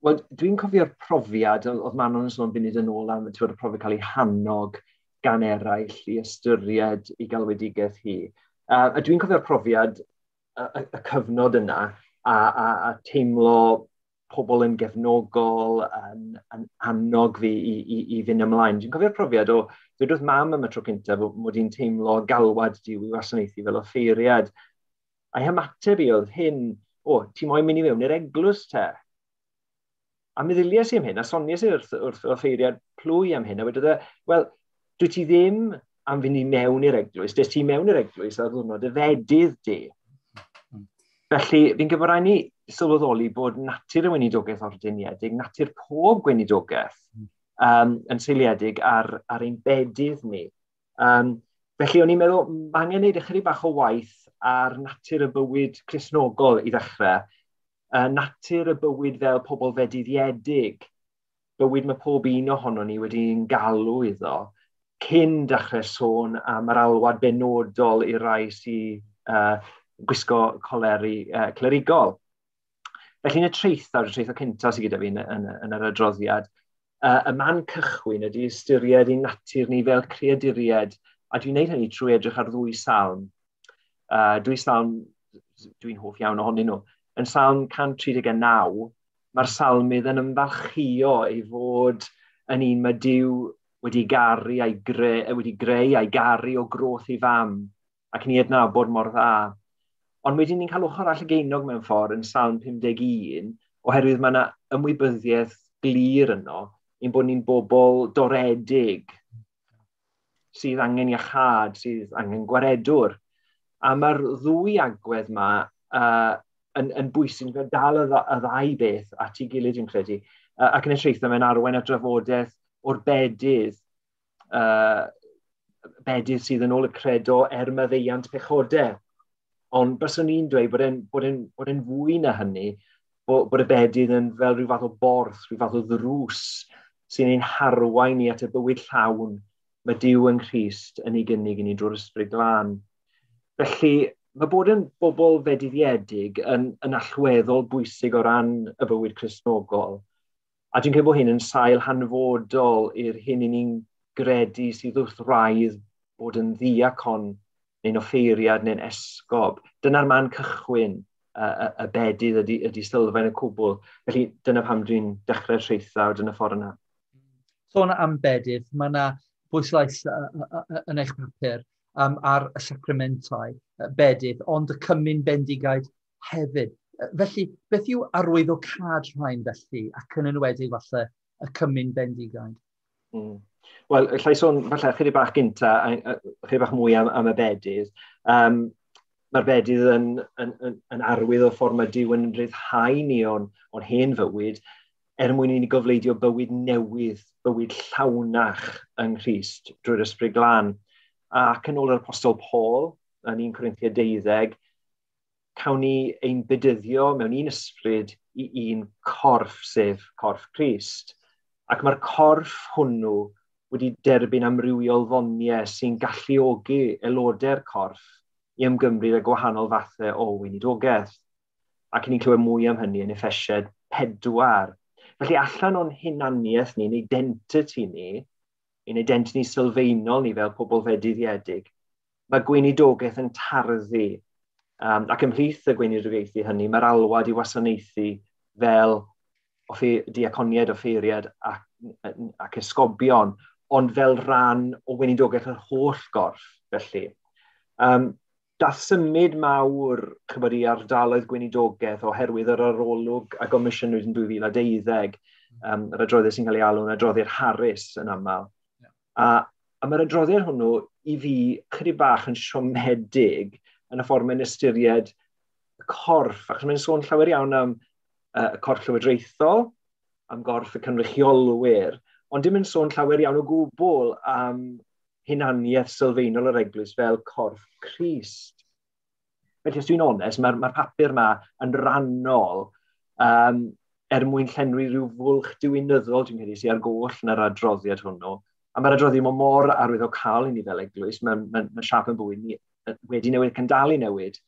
Wel, dwi'n cofio'r profiad, oedd Manon yn sôn funud yn ôl am y profiad cael ei hannog gan eraill i ystyried i galwedigaeth hi. A dwi'n cofio'r profiad, y cyfnod yna, a teimlo pobl yn gefnogol, yn annog fi i fynd ymlaen. Dwi'n cofio'r profiad o ddweud wrth mam am y tro cyntaf mod i'n teimlo galwad Duw i wasanaethu fel offeiriad. A'i hymateb i oedd hyn, o, ti moyn mynd i mewn i'r eglwys te? A meddyliais i am hyn, a soniais i wrth offeiriad plwy am hyn, a wedodd e, wel, dwi ti ddim am fynd i mewn i'r eglwys, des ti mewn i'r eglwys ar ddwrnod y fedydd di. Felly, fi'n gwybod rhaid ni sylweddoli bod natur y weinidogaeth ordeiniedig, natur pob gweinidogaeth yn seiliedig ar ein bedydd ni. Felly, o'n i'n meddwl, mae angen gwneud ychydig bach o waith ar natur y bywyd Cristnogol i ddechrau, natur y bywyd fel pobl fedyddiedig, bywyd mae pob un ohono ni wedi'n galw iddo, cyn dechrau sôn am yr alwad benodol i'r rai sy'n gwisgo coleri clerigol. Felly yn y traethawd, y traethawd cyntaf sydd gyda fi yn yr adroddiad, y man cychwyn ydy ystyried ein natur ni fel creaduriaid, a dwi'n gwneud hynny trwy edrych ar ddwy salm. Dwy salm dwi'n hoff iawn ohonyn nhw. Yn salm 139, mae'r salmydd yn ymfalchïo ei fod yn un mae Duw wedi garu a'i wedi greu a'i garu o groth ei fam, ac ni adnabod mor dda. Ond wedyn ni'n cael ochr arall y geinog mewn ffordd yn Salm 51, oherwydd mae yna ymwybyddiaeth glir yno, ein bod ni'n bobl doredig sydd angen iachâd, sydd angen gwaredwr. A mae'r ddwy agwedd yma yn bwysig, yn dal y ddau beth at ei gilydd, dwi'n credu. Ac yn y traethau mae'n arwain at drafodaeth o'r bedydd, bedydd sydd yn ôl y credo er maddeuant pechodau. Ond byswn i'n dweud bod e'n fwy na hynny, bod y bedydd yn fel rhyw fath o borth, rhyw fath o ddrws sy'n ein harwain ni at y bywyd llawn mae Duw yng Nghrist yn ei gynnig i ni drwy'r Ysbryd Glân. Felly, mae bod yn bobl fedyddiedig yn allweddol bwysig o ran y bywyd Cristnogol. A dwi'n credu bod hyn yn sail hanfodol i'r hyn i ni'n gredu sydd wrth wraidd bod yn ddiacon neu'n offeiriad neu'n esgob. Dyna'r man cychwyn, y bedydd ydy sylfaen y cwbl. Felly dyna pam dwi'n dechrau'r traethawd yn y ffordd yna. Sôn am bedydd, mae yna bwyslais yn eich papur ar y sacramentau bedydd, ond y cymun bendigaid hefyd. Felly, beth yw arwyddocâd rhain felly, ac yn enwedig falle y cymun bendigaid? Wel, allai sôn falle chydig bach gynta, chydig bach mwy am y bedydd. Mae'r bedydd yn arwydd o ffordd mae Duw yn rhyddhau ni o'n hen fywyd, er mwyn i ni gofleidio bywyd newydd, bywyd llawnach yng Nghrist drwy'r Ysbryd Glân. Ac yn ôl yr Apostol Paul, yn 1 Corinthiaid 12, cawn ni ein bedyddio mewn un ysbryd i un corff, sef corff Crist. Ac mae'r corff hwnnw wedi derbyn amrywiol ddoniau sy'n galluogi aelodau'r corff i ymgymryd â gwahanol fathau o weinidogaeth. Ac ni'n clywed mwy am hynny yn Effesiaid 4. Felly allan o'n hunaniaeth ni, ein identity ni, ein identity sylfaenol ni fel pobl fedyddiedig, mae gweinidogaeth yn tarddu. Ac ymhlith y gweinidogaethu hynny, mae'r alwad i wasanaethu fel diaconiaid, offeiriad ac esgobion, ond fel rhan o weinidogaeth yr holl gorff, felly. Dath symud mawr, chybod, i ardaloedd gweinidogaeth oherwydd yr arolwg a gomisiynwyd yn 2012, yr adroddiad sy'n cael ei alw'n adroddiad Harris yn aml. Yeah. A mae'r adroddiad hwnnw i fi chydig bach yn siomedig yn y ffordd mae'n ystyried y corff, achos mae'n sôn llawer iawn am y corff llywodraethol, am gorff y cynrychiolwyr, ond dim yn sôn llawer iawn o gwbl am hunaniaeth sylfaenol yr eglwys fel corff Crist. Felly, os dwi'n onest, mae'r papur yma yn rannol er mwyn llenwi rhyw fwlch diwinyddol, dwi'n credu, sydd ar goll yn yr adroddiad hwnnw. A mae'r adroddiad mor arwyddocaol i ni fel eglwys, mae siâp yn bywyd ni wedi newid ac yn dal i newid.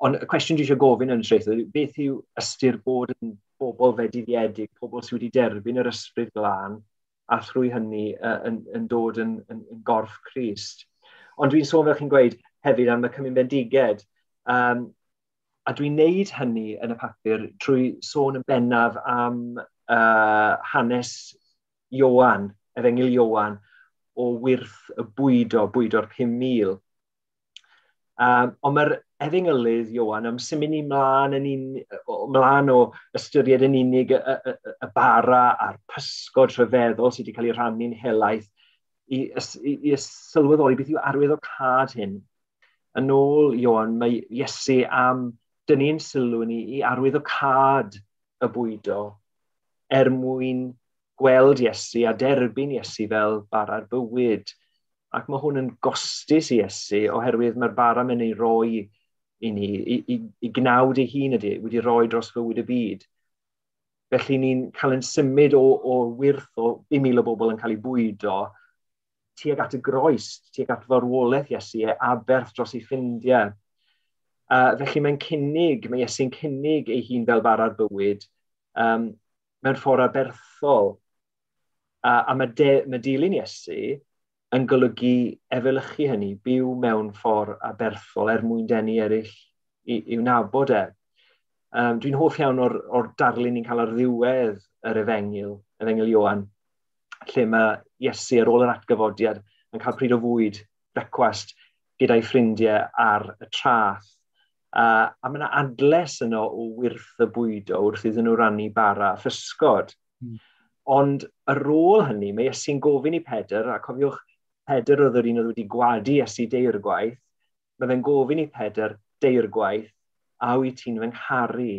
Ond y cwestiwn dwi eisiau gofyn yn y traethawd, beth yw ystyr bod yn bobl fedyddiedig, pobl sydd wedi derbyn yr Ysbryd Glân, a thrwy hynny yn dod yn gorff Crist. Ond dwi'n sôn, fel chi'n gweud, hefyd am y cymun bendiged. A dwi'n neud hynny yn y papur trwy sôn yn bennaf am hanes Ioan, Efengyl Ioan, o wyrth y bwydo, bwydo'r 5,000. Ond mae'r efengylydd Ioan am symud ni mlaen o ystyried yn unig y bara a'r pysgod rhyfeddol sydd wedi cael ei rhannu'n helaeth i sylweddoli beth yw arwyddocâd hyn. Yn ôl Ioan, mae Iesu am dynnu'n sylw ni i arwyddocâd y bwydo er mwyn gweld Iesu a derbyn Iesu fel bara'r bywyd. Ac mae hwn yn gostus i Iesu oherwydd mae'r bara mae'n ei roi i ni, i gnawd ei hun ydy, wedi roi dros fywyd y byd. Felly ni'n cael yn symud o wyrth o 5,000 o bobl yn cael ei bwydo tuag at y groes, tuag at farwolaeth Iesu, e aberth dros ei ffindiau. Felly mae Iesu'n cynnig ei hun fel bara'r bywyd mewn ffordd aberthol. A mae dilyn Iesu yn golygu efelychu hynny, byw mewn ffordd aberthol er mwyn denu eraill i'w nabod e. Dwi'n hoff iawn o'r darlun ni'n cael ar ddiwedd yr Efengyl, Efengyl Ioan, lle mae Iesu ar ôl yr atgyfodiad yn cael pryd o fwyd, brecwast, gyda'i ffrindiau ar y traeth. A mae yna adles yno o wyrth y bwydo wrth iddyn nhw rannu bara a physgod. Ond ar ôl hynny, mae Iesu'n gofyn i Pedr, a cofiwch, Pedr oedd yr un oedd wedi gwadu Iesu deirgwaith, mae fe'n gofyn i Pedr deirgwaith, a wyt ti'n fy ngharu?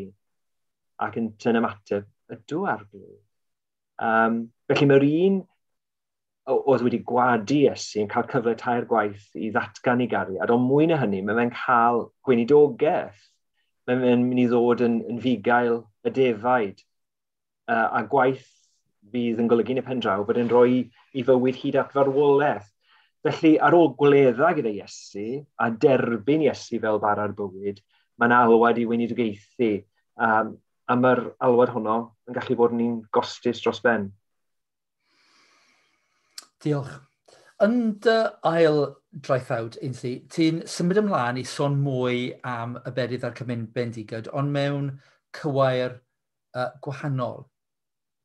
Ac yn ymateb, ydw, Arglwydd. Felly mae'r un oedd wedi gwadu Iesu yn cael cyfle tair gwaith i ddatgan ei gariad, ond mwy na hynny, mae fe'n cael gweinidogaeth. Mae fe'n mynd i ddod yn fugail y defaid, a gwaith fydd yn golygu yn y pen draw bod e'n rhoi i fywyd hyd at farwolaeth. Felly, ar ôl gwledda gyda Iesu a derbyn Iesu fel bara'r bywyd, mae'n alwad i weinidogaethu. A mae'r alwad honno yn gallu bod yn un gostus dros ben. Diolch. Yn dy ail draethawd, Ainsley, ti'n symud ymlaen i sôn mwy am y bedydd a'r cymun bendiged, ond mewn cywair gwahanol.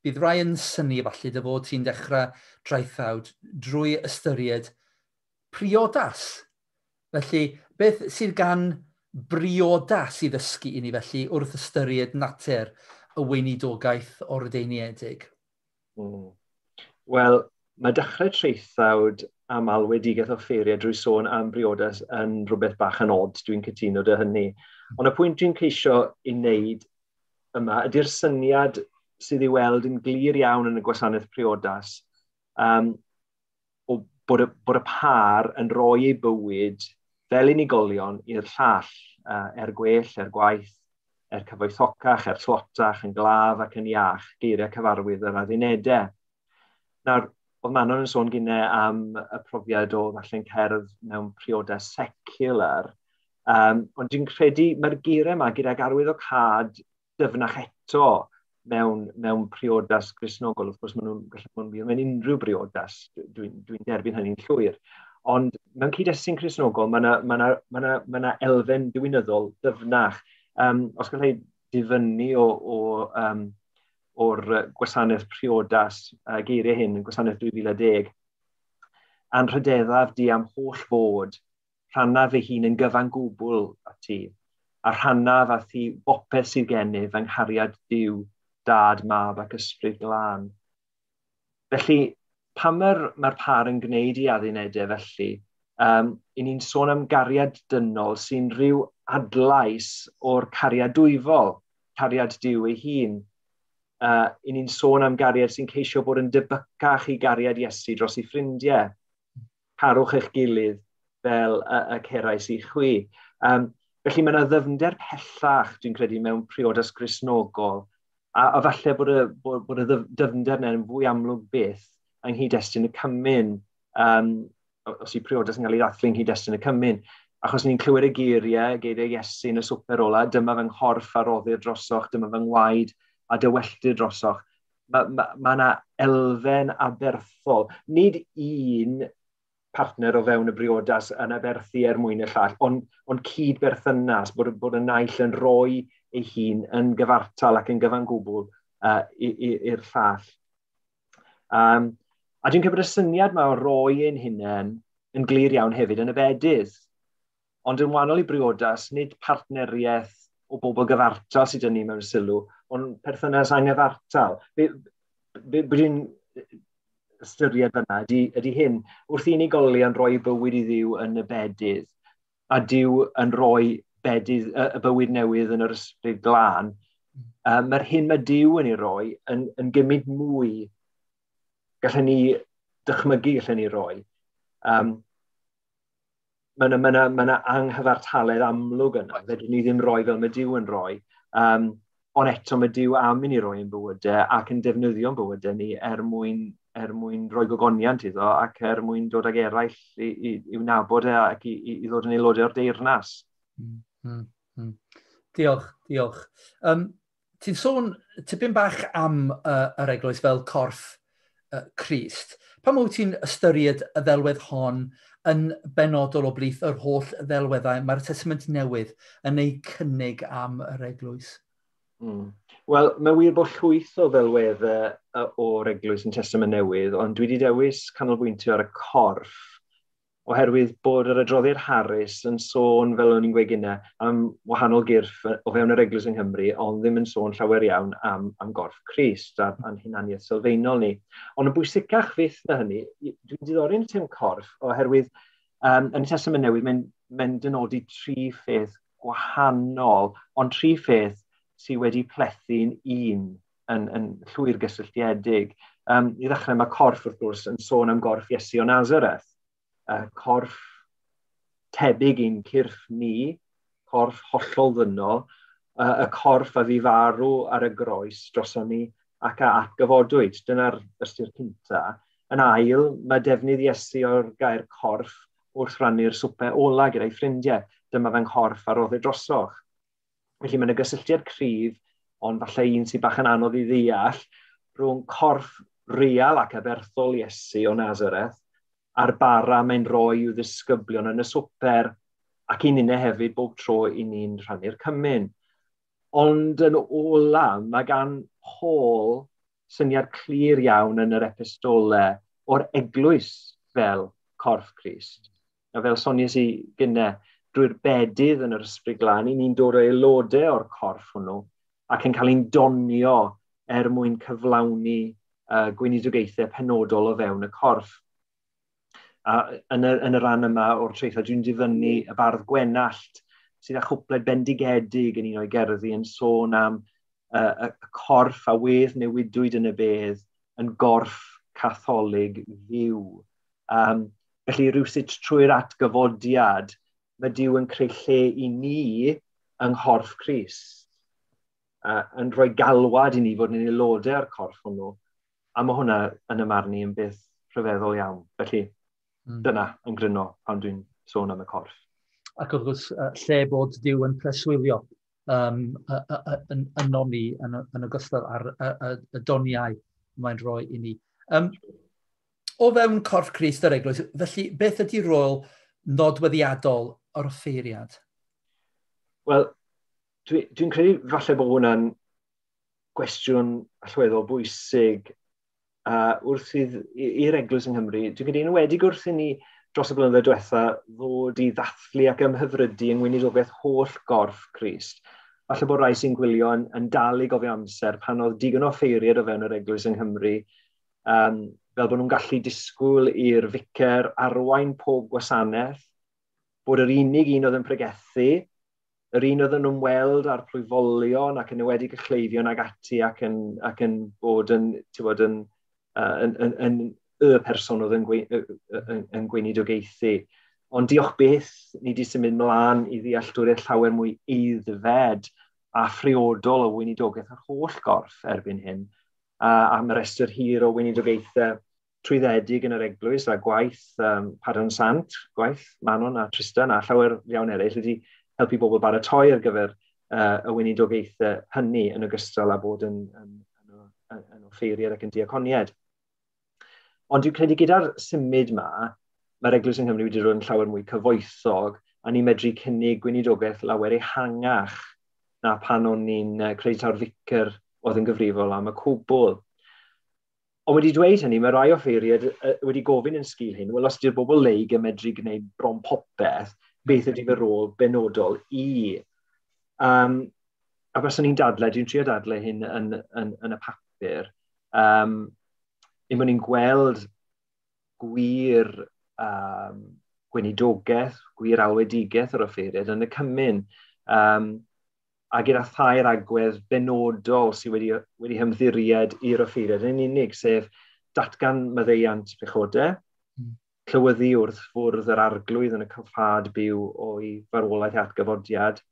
Bydd rai yn synnu falle dy fod ti'n dechrau draethawd drwy ystyried priodas. Felly, beth sydd gan briodas i ddysgu i ni felly wrth ystyried natur y weinidogaeth ordeiniedig? Wel, mae dechrau traethawd am alwedigaeth offeiriad drwy sôn am briodas yn rhywbeth bach yn od, dwi'n cytuno dy hynny. Ond y pwynt dwi'n ceisio i wneud yma ydy'r syniad sydd i weld yn glir iawn yn y gwasanaeth priodas, o bod y pâr yn rhoi ei bywyd fel unigolion i'r llall, er gwell, er gwaith, er cyfoethocach, er tlotach, yn glaf ac yn iach, geiriau cyfarwydd yr addunedau. Nawr, oedd Manon yn sôn gynnau am y profiad o ddarllen cerdd mewn priodas secular, ond dwi'n credu mae'r geiriau yma gydag arwyddocâd dyfnach eto mewn priodas Gristnogol. Wrth gwrs, maen nhw'n gallu bod yn wir mewn unrhyw briodas, dwi derbyn hynny'n llwyr. Ond mewn cyd-destun Cristnogol, mae yna ma ma ma ma ma elfen diwinyddol dyfnach. Os gallai difynnu o'r gwasanaeth priodas, geiriau hyn, yn gwasanaeth 2010, anrhydeddaf di am holl fod, rhannaf fy hun yn gyfan gwbl a ti, a rhannaf a thi bopeth sydd gennyf yng nghariad Duw, Dad, Mab ac Ysbryd Glân. Felly, pan mae'r pâr yn gwneud i addunedau felly, i ni'n sôn am gariad dynol sy'n rhyw adlais o'r cariad dwyfol, cariad Duw ei hun. I ni'n sôn am gariad sy'n ceisio bod yn debycach i gariad Iesu dros ei ffrindiau. Carwch eich gilydd fel y cerais i chwi. Felly mae yna ddyfnder pellach, dwi'n credu, mewn priodas Gristnogol, a falle bod y dyfnder yna yn fwy amlwg byth yng nghyd-destun y cymun, os yw priodas yn cael ei ddathlu yng nghyd-destun y cymun, achos ni'n clywed y geiriau Iesu yn y swper ola, dyma fy nghorff a roddir drosoch, dyma fy ngwaed a dywelltir drosoch. Mae yna elfen aberthol. Nid un partner o fewn y briodas yn aberthu er mwyn y llall, ond cyd-berthynas, bod y naill yn rhoi ei hun yn gyfartal ac yn gyfan gwbl i'r llall. A dwi'n credu bod y syniad yma o roi ein hunain yn glir iawn hefyd yn y bedydd. Ond yn wahanol i briodas, nid partneriaeth o bobl gyfartal sydd 'da ni mewn sylw, ond perthynas anghyfartal. Be dwi'n ystyried fyna ydy hyn, wrth i unigolion roi bywyd i Dduw yn y bedydd, a Duw yn rhoi bedydd, y bywyd newydd yn yr Ysbryd Glân, mae'r hyn mae Duw yn ei roi yn gymaint mwy gallen ni dychmygu gallen ni roi. Mae yna anghyfartaledd amlwg yna, fedrwn ni ddim roi fel mae Duw yn roi, ond eto mae Duw am i ni roi yn bywydau ac yn defnyddio'n bywydau ni er mwyn rhoi gogoniant iddo ac er mwyn dod ag eraill i'w nabod e ac i ddod yn aelodau o'r deyrnas. Diolch, diolch. Ti'n sôn tipyn bach am yr eglwys fel corff Crist. Pam wyt ti'n ystyried y ddelwedd hon yn benodol o blith yr holl ddelweddau mae'r Testament Newydd yn ei cynnig am yr eglwys? Wel, mae wir bod llwyth o ddelweddau o'r eglwys yn Testament Newydd, ond dwi wedi dewis canolbwyntio ar y corff, oherwydd bod yr adroddiad Harris yn sôn, fel o'n i'n gweud gynne, am wahanol gyrff o fewn yr eglwys yng Nghymru, ond ddim yn sôn llawer iawn am gorff Crist a'n hunaniaeth sylfaenol ni. Ond yn bwysicach fyth na hynny, dwi'n diddori yn y term corff, oherwydd yn y Testament Newydd mae'n dynodi tri pheth gwahanol, ond tri pheth sydd wedi plethu'n un yn llwyr gysylltiedig. I ddechrau, mae corff, wrth gwrs, yn sôn am gorff Iesu o Nazareth. Corff tebyg i'n cyrff ni, corff hollol ddynol, y corff a fu farw ar y groes droson ni ac a atgyfodwyd. Dyna'r ystyr cynta. Yn ail, mae defnydd Iesu o'r gair corff wrth rannu'r swper ola gyda'i ffrindiau. Dyma fy nghorff a roddir drosoch. Felly mae yna gysylltiad cryf, ond falle un sydd bach yn anodd i ddeall, rhwng corff real ac aberthol Iesu o Nazareth a'r bara mae'n rhoi i'w ddisgyblion yn y swper ac i ninne hefyd bob tro i ni'n rhannu'r cymun. Ond yn ola, mae gan Paul syniad clir iawn yn yr epistolau o'r eglwys fel corff Crist. A fel soniais i gynne, drwy'r bedydd yn yr Ysbryd Glân, i ni'n dod o aelodau o'r corff hwnnw ac yn cael ein donio er mwyn cyflawni gweinidogaethau penodol o fewn y corff. A yn y rhan yma o'r traethau, dwi'n difynnu y bardd Gwenallt, sydd â chwpled bendigedig yn un o'i gerddi yn sôn am y corff a wedd newidwyd yn y bedd yn gorff catholig fyw. Felly rhywsut trwy'r atgyfodiad, mae Duw yn creu lle i ni yng nghorff Crist, yn rhoi galwad i ni fod yn aelodau o'r corff hwnnw, a mae hwnna yn ym i yn beth rhyfeddol iawn. Felly, dyna yn gryno pan dwi'n sôn am y corff. Ac wrth gwrs, lle bod Duw yn preswylio yno ni yn ogystal â'r y doniau mae'n rhoi i ni. O fewn corff Crist yr Eglwys, felly beth ydy rôl nodweddiadol o'r offeiriad? Wel, dwi'n credu falle bod hwnna'n gwestiwn allweddol bwysig wrth i'r Eglwys yng Nghymru. Dwi'n credu yn enwedig wrth i ni dros y blynyddoedd diwetha ddod i ddathlu ac ymhyfrydu yng ngweinidogaeth holl gorff Crist. Falle bod rai sy'n gwylio yn dal i gofio amser pan oedd digon o offeiriad o fewn yr Eglwys yng Nghymru, fel bod nhw'n gallu disgwyl i'r ficer arwain pob gwasanaeth, bod yr unig un oedd yn pregethu, yr un oedd yn ymweld â'r plwyfolion ac yn enwedig y cleifion ag ati ac yn bod yn, ti'n bod, yn y person oedd yn gweinidogaethu. Ond diolch byth, ni wedi symud mlaen i ddealltwriaeth llawer mwy aeddfed a phriodol o weinidogaeth yr holl gorff erbyn hyn. A am y rhestr hir o weinidogaethau trwyddedig yn yr eglwys a gwaith Padarn Sant, gwaith Manon a Tristan a llawer iawn eraill wedi helpu bobl baratoi ar gyfer y weinidogaethau hynny yn ogystal â bod yn offeiriad ac yn diaconiad. Ond dwi'n credu gyda'r symud yma, mae'r Eglwys yng Nghymru wedi dod yn llawer mwy cyfoethog a ni'n medru cynnig gweinidogaeth lawer ehangach na pan o'n ni'n credu taw'r ficer oedd yn gyfrifol am y cwbl. Ond wedi dweud hynny, mae rai offeiriad wedi gofyn yn sgil hyn, wel, os ydy'r bobl leig yn medru gwneud bron popeth, beth ydy fy rôl benodol i? A byswn ni'n dadle, dwi'n trio dadle hyn yn y papur, ein bod ni'n gweld gwir gweinidogaeth, gwir alwedigaeth yr offeiriad yn y cymun, a gyda thair agwedd benodol sydd wedi hymddiried i'r offeiriad yn unig, sef datgan maddeuant pechodau, llywyddu wrth fwrdd yr arglwydd yn y cyffad byw o'i farwolaeth atgyfodiad,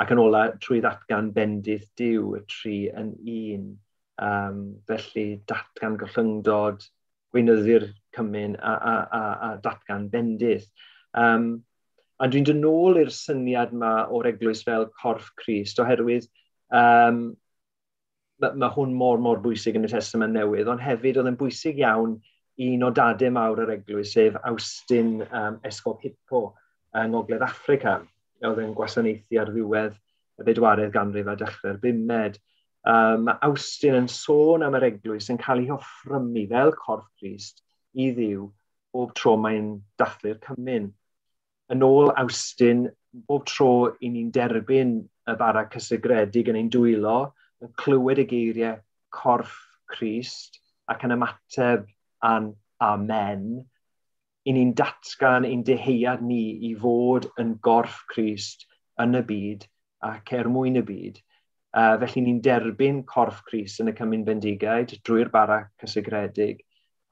ac yn ola trwy ddatgan bendith Duw, y tri yn un. Felly datgan gollyngdod, gweinyddu'r cymun a datgan bendith. A dwi'n dod nôl i'r syniad yma o'r eglwys fel corff Crist, oherwydd mae hwn mor bwysig yn y Testament Newydd, ond hefyd oedd yn bwysig iawn un o dadau mawr yr eglwys, sef Awstin Esgob Hippo yng Ngogledd Affrica, oedd yn gwasanaethu ar ddiwedd y bedwaredd ganrif a dechrau'r bumed. Mae Awstin yn sôn am yr eglwys yn cael ei offrymu fel corff Crist i Dduw bob tro mae'n dathlu'r cymun. Yn ôl Awstin, bob tro i ni'n derbyn y bara cysegredig yn ein dwylo, yn clywed y geiriau corff Crist ac yn ymateb a'n amen, i ni'n datgan ein deheuad ni i fod yn gorff Crist yn y byd ac er mwyn y byd. Felly ni'n derbyn corff Crist yn y cymun bendigaid drwy'r bara cysegredig,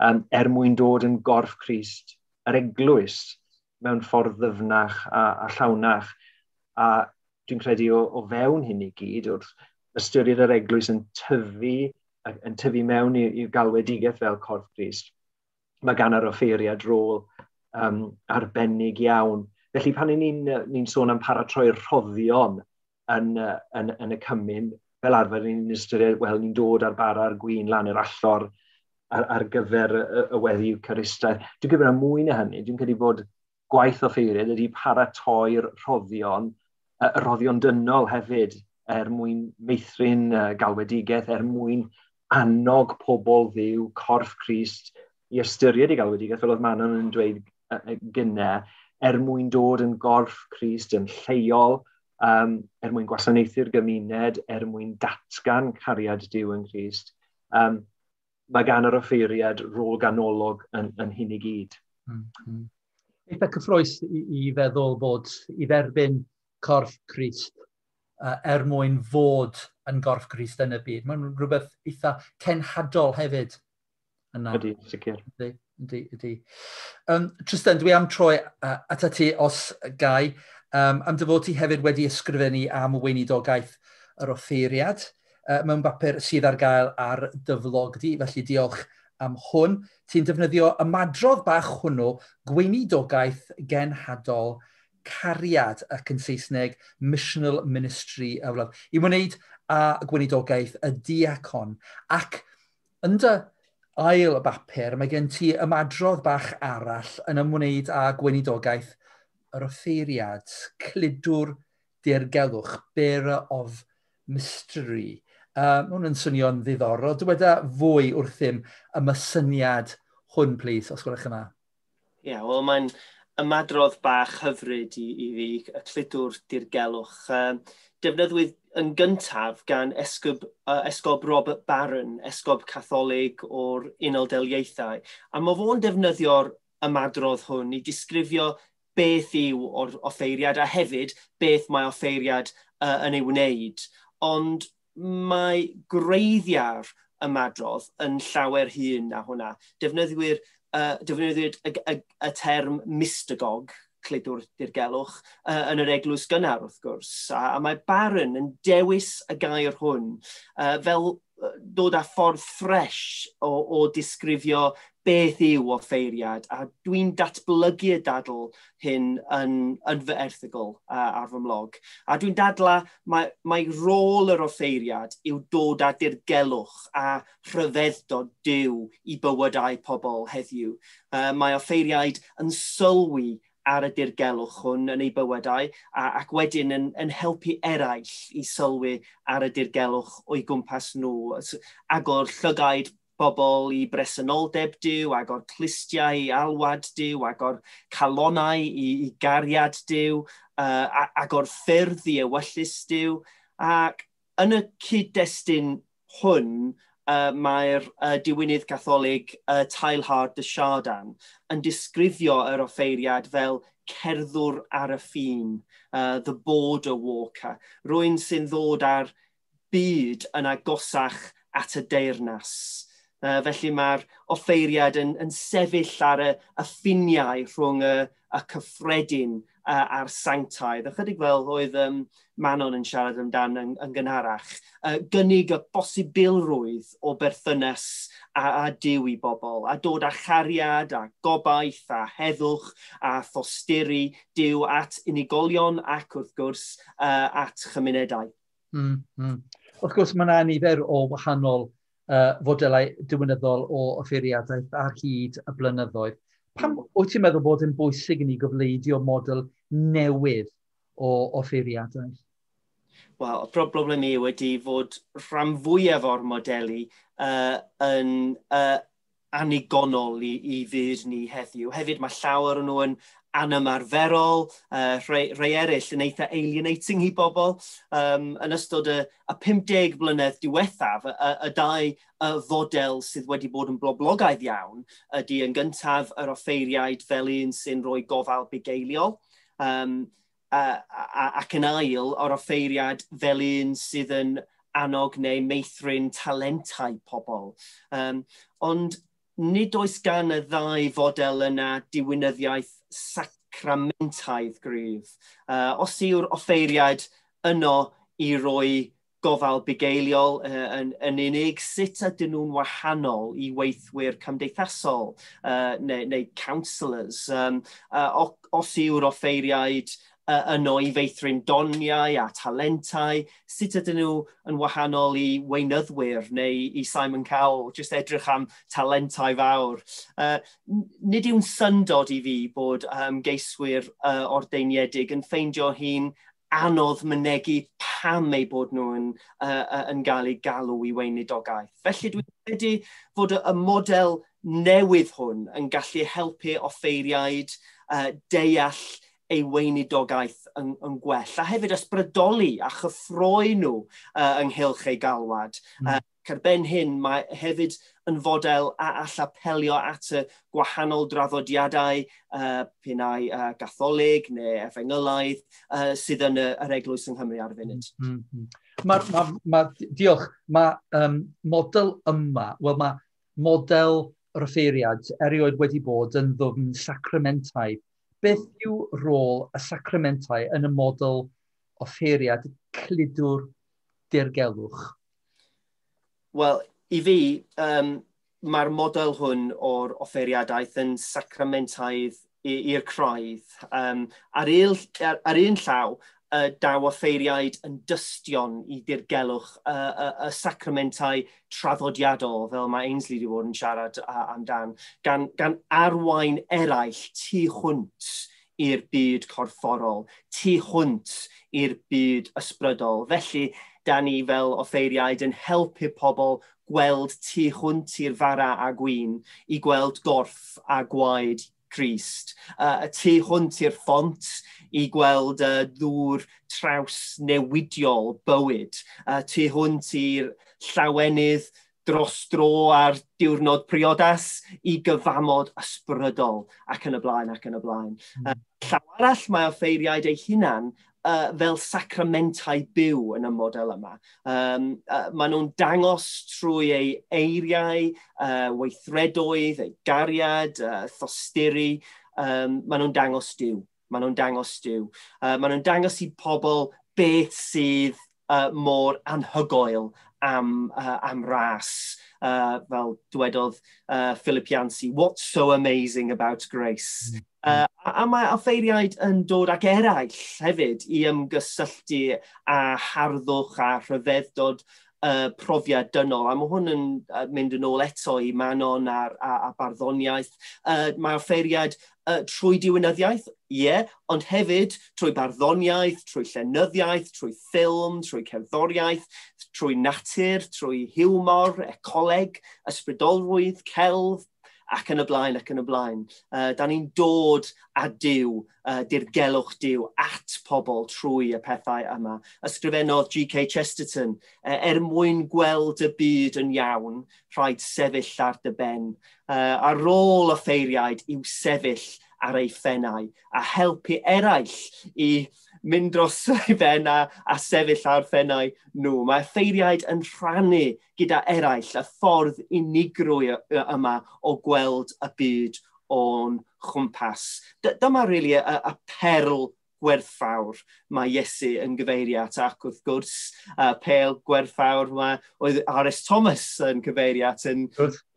er mwyn dod yn gorff Crist yr eglwys mewn ffordd ddyfnach a llawnach. A dwi'n credu o fewn hyn i gyd, wrth ystyried yr eglwys yn tyfu mewn i'r galwedigaeth fel corff Crist, mae gan yr offeiriad rôl arbennig iawn. Felly pan ni'n sôn am paratoi'r rhoddion yn y cymun, fel arfer ni'n ystyried, wel, ni'n dod ar bara'r gwin lan yr allor ar gyfer y weddi Eucharistaidd. Dwi'n credu bod yna mwy na hynny. Dwi'n credu bod gwaith offeiriad ydy paratoi'r rhoddion, y rhoddion dynol hefyd, er mwyn meithrin galwedigaeth, er mwyn annog pobl Dduw, corff Crist, i ystyried ei galwedigaeth, fel oedd Manon yn dweud gynne, er mwyn dod yn gorff Crist yn lleol, er mwyn gwasanaethu'r gymuned, er mwyn datgan cariad Duw yn Crist. Mae gan yr offeiriad rôl ganolog yn hyn i gyd. Eitha cyffrous i feddwl bod i dderbyn corff Crist er mwyn fod yn gorff Crist yn y byd. Mae'n rhywbeth eitha cenhadol hefyd yna. Ydy, sicr. Ydy. Trystan, dwi am troi atat ti os gai, am dy fod ti hefyd wedi ysgrifennu am weinidogaeth yr offeiriad mewn bapur sydd ar gael ar dy flog di, felly diolch am hwn. Ti'n defnyddio ymadrodd bach hwnnw, gweinidogaeth genhadol cariad, ac yn Saesneg Missional Ministry of Love, i wneud â gweinidogaeth y diacon. Ac yn dy ail bapur, mae gen ti ymadrodd bach arall yn ymwneud â gweinidogaeth yr offeiriad, cludwr dirgelwch, bearer of mystery. Mae hwn yn swnio'n ddiddorol. Dyweda fwy wrthym am y syniad hwn, please, os gwelwch yn dda. Ie, yeah, wel, mae'n ymadrodd bach hyfryd i fi, y cludwr dirgelwch. Defnyddwyd yn gyntaf gan Esgob Robert Barron, esgob Catholig o'r Unol Daleithiau. A mae fo'n defnyddio'r ymadrodd hwn i disgrifio beth yw o'r offeiriad a hefyd beth mae offeiriad yn ei wneud. Ond mae gwreiddiau'r ymadrodd yn llawer hŷn na hwnna. Defnyddiwyd y term mystagog, cludwr dirgelwch, yn yr eglwys gynnar, wrth gwrs. A mae Barron yn dewis y gair hwn fel dod â ffordd ffres o disgrifio beth yw offeiriad, a dwi'n datblygu y dadl hyn yn fy erthygl ar fy mlog. A dwi'n dadla mae rôl yr offeiriad yw dod â dirgelwch a rhyfeddod Duw i bywydau pobl heddiw. Mae offeiriaid yn sylwi ar y dirgelwch hwn yn eu bywydau ac wedyn yn helpu eraill i sylwi ar y dirgelwch o'i gwmpas nhw. Agor llygaid bobl i bresenoldeb Duw, agor clustiau i alwad Duw, agor calonau i gariad Duw, agor ffyrdd i ewyllys Duw. Ac yn y cyd-destun hwn, mae'r diwinydd Catholig Teilhard de Chardin yn disgrifio yr offeiriad fel cerddwr ar y ffin, the border walker, rhywun sy'n ddod â'r byd yn agosach at y deyrnas. Felly mae'r offeiriad yn sefyll ar y ffiniau rhwng y cyffredin a'r sanctaidd. Ychydig fel oedd Manon yn siarad amdan yn gynharach. Gynnig y bosibilrwydd o berthynas a Duw i bobl, a dod â chariad, a gobaith, a heddwch, a thosturi Duw at unigolion ac wrth gwrs at chymunedau. Wrth gwrs, mae yna nifer o wahanol fodelau diwinyddol o offeiriadaeth ar hyd y blynyddoedd. Pam wyt ti'n meddwl bod yn bwysig i ni gofleidio model newydd o offeiriadaeth? Wel, y broblem i wedi fod rhan fwyaf o'r modelu yn annigonol i fyd ni heddiw. Hefyd mae llawer o'n nhw yn anymarferol, rhai eraill yn eitha alienating i bobl. Yn ystod y 50 blynedd diwethaf, y dau fodel sydd wedi bod yn boblogaidd iawn ydy yn gyntaf yr offeiriaid fel un sy'n rhoi gofal bugeiliol, ac yn ail o'r offeiriad fel un sydd yn annog neu meithrin talentau pobl. Ond nid oes gan y ddau fodel yna diwinyddiaeth sacramentaidd gryf. Os yw'r offeiriad yno i roi gofal bugeiliol yn unig, sut ydyn nhw'n wahanol i weithwyr cymdeithasol neu counsellors? Os yw'r offeiriaid yno i feithrin doniau a talentau, sut ydyn nhw yn wahanol i weinyddwyr neu i Simon Cowell, jyst edrych am talentau fawr? Nid yw'n syndod i fi bod ymgeiswyr ordeiniedig yn ffeindio hi'n anodd mynegi pam eu bod nhw yn gael eu galw i weinidogaeth. Felly dwi'n credu fod y model newydd hwn yn gallu helpu offeiriaid deall ei weinidogaeth yn gwell, a hefyd ysbrydoli a chyffroi nhw ynghylch ei galwad. Ac ar ben hyn, mae hefyd yn fodel a all apelio at y gwahanol draddodiadau, pinnau gatholig neu efengylaidd, sydd yn yr eglwys yng Nghymru ar y funud. Diolch. Mae model yma, wel mae model yr offeiriad erioed wedi bod yn ddwfn sacramentaidd. Beth yw rôl y sacramentau yn y model offeiriad cludwr dirgelwch? Wel, i fi, mae'r model hwn o'r offeiriadaeth yn sacramentaidd i'r craidd. Ar un llaw, daw offeiriaid yn dystion i dirgelwch y sacramentau traddodiadol, fel mae Ainsley wedi bod yn siarad amdan, gan arwain eraill tu hwnt i'r byd corfforol, tu hwnt i'r byd ysbrydol. Felly, da ni fel offeiriaid yn helpu pobl gweld tu hwnt i'r fara a gwin, i gweld gorff a gwaed Crist. Y tu hwnt i'r ffont i gweld ddŵr trawsnewidiol bywyd. Tu hwnt i'r llawenydd dros dro ar diwrnod priodas i gyfamod ysbrydol ac yn y blaen ac yn y blaen. Llaw arall mae offeiriaid eu hunan fel sacramentau byw yn y model yma. Maen nhw'n dangos trwy ei eiriau, weithredoedd, ei gariad, thosturi. Maen nhw'n dangos Duw. Maen nhw'n dangos Duw. Maen nhw'n dangos i pobl beth sydd mor anhygoel am ras. Fel dwedodd Philip Yancey, what's so amazing about grace? A mae offeiriaid yn dod ac eraill hefyd i ymgysylltu â harddwch a rhyfeddod profiad dynol. A mae hwn yn mynd yn ôl eto i Manon a barddoniaeth. Mae offeiriaid trwy diwinyddiaeth, ie, ond hefyd trwy barddoniaeth, trwy llenyddiaeth, trwy ffilm, trwy cerddoriaeth, trwy natur, trwy hiwmor, ecoleg, ysbrydolrwydd, celf, ac yn y blaen, ac yn y blaen. Da ni'n dod â Duw, dirgelwch Duw, at pobl trwy y pethau yma. Ysgrifennodd G.K. Chesterton, er mwyn gweld y byd yn iawn, rhaid sefyll ar dy ben. Ar ôl offeiriaid yw sefyll ar ei phennau a helpu eraill i mynd dros ei ben a sefyll ar phennau nhw. Mae offeiriaid yn rhannu gyda eraill y ffordd unigrwy yma o gweld y byd o'n chwmpas. Dyma really y perl gwerthfawr mae Iesu yn gyfeirio at, ac wrth gwrs pel gwerthfawr mae oedd R.S. Thomas yn cyfeirio at yn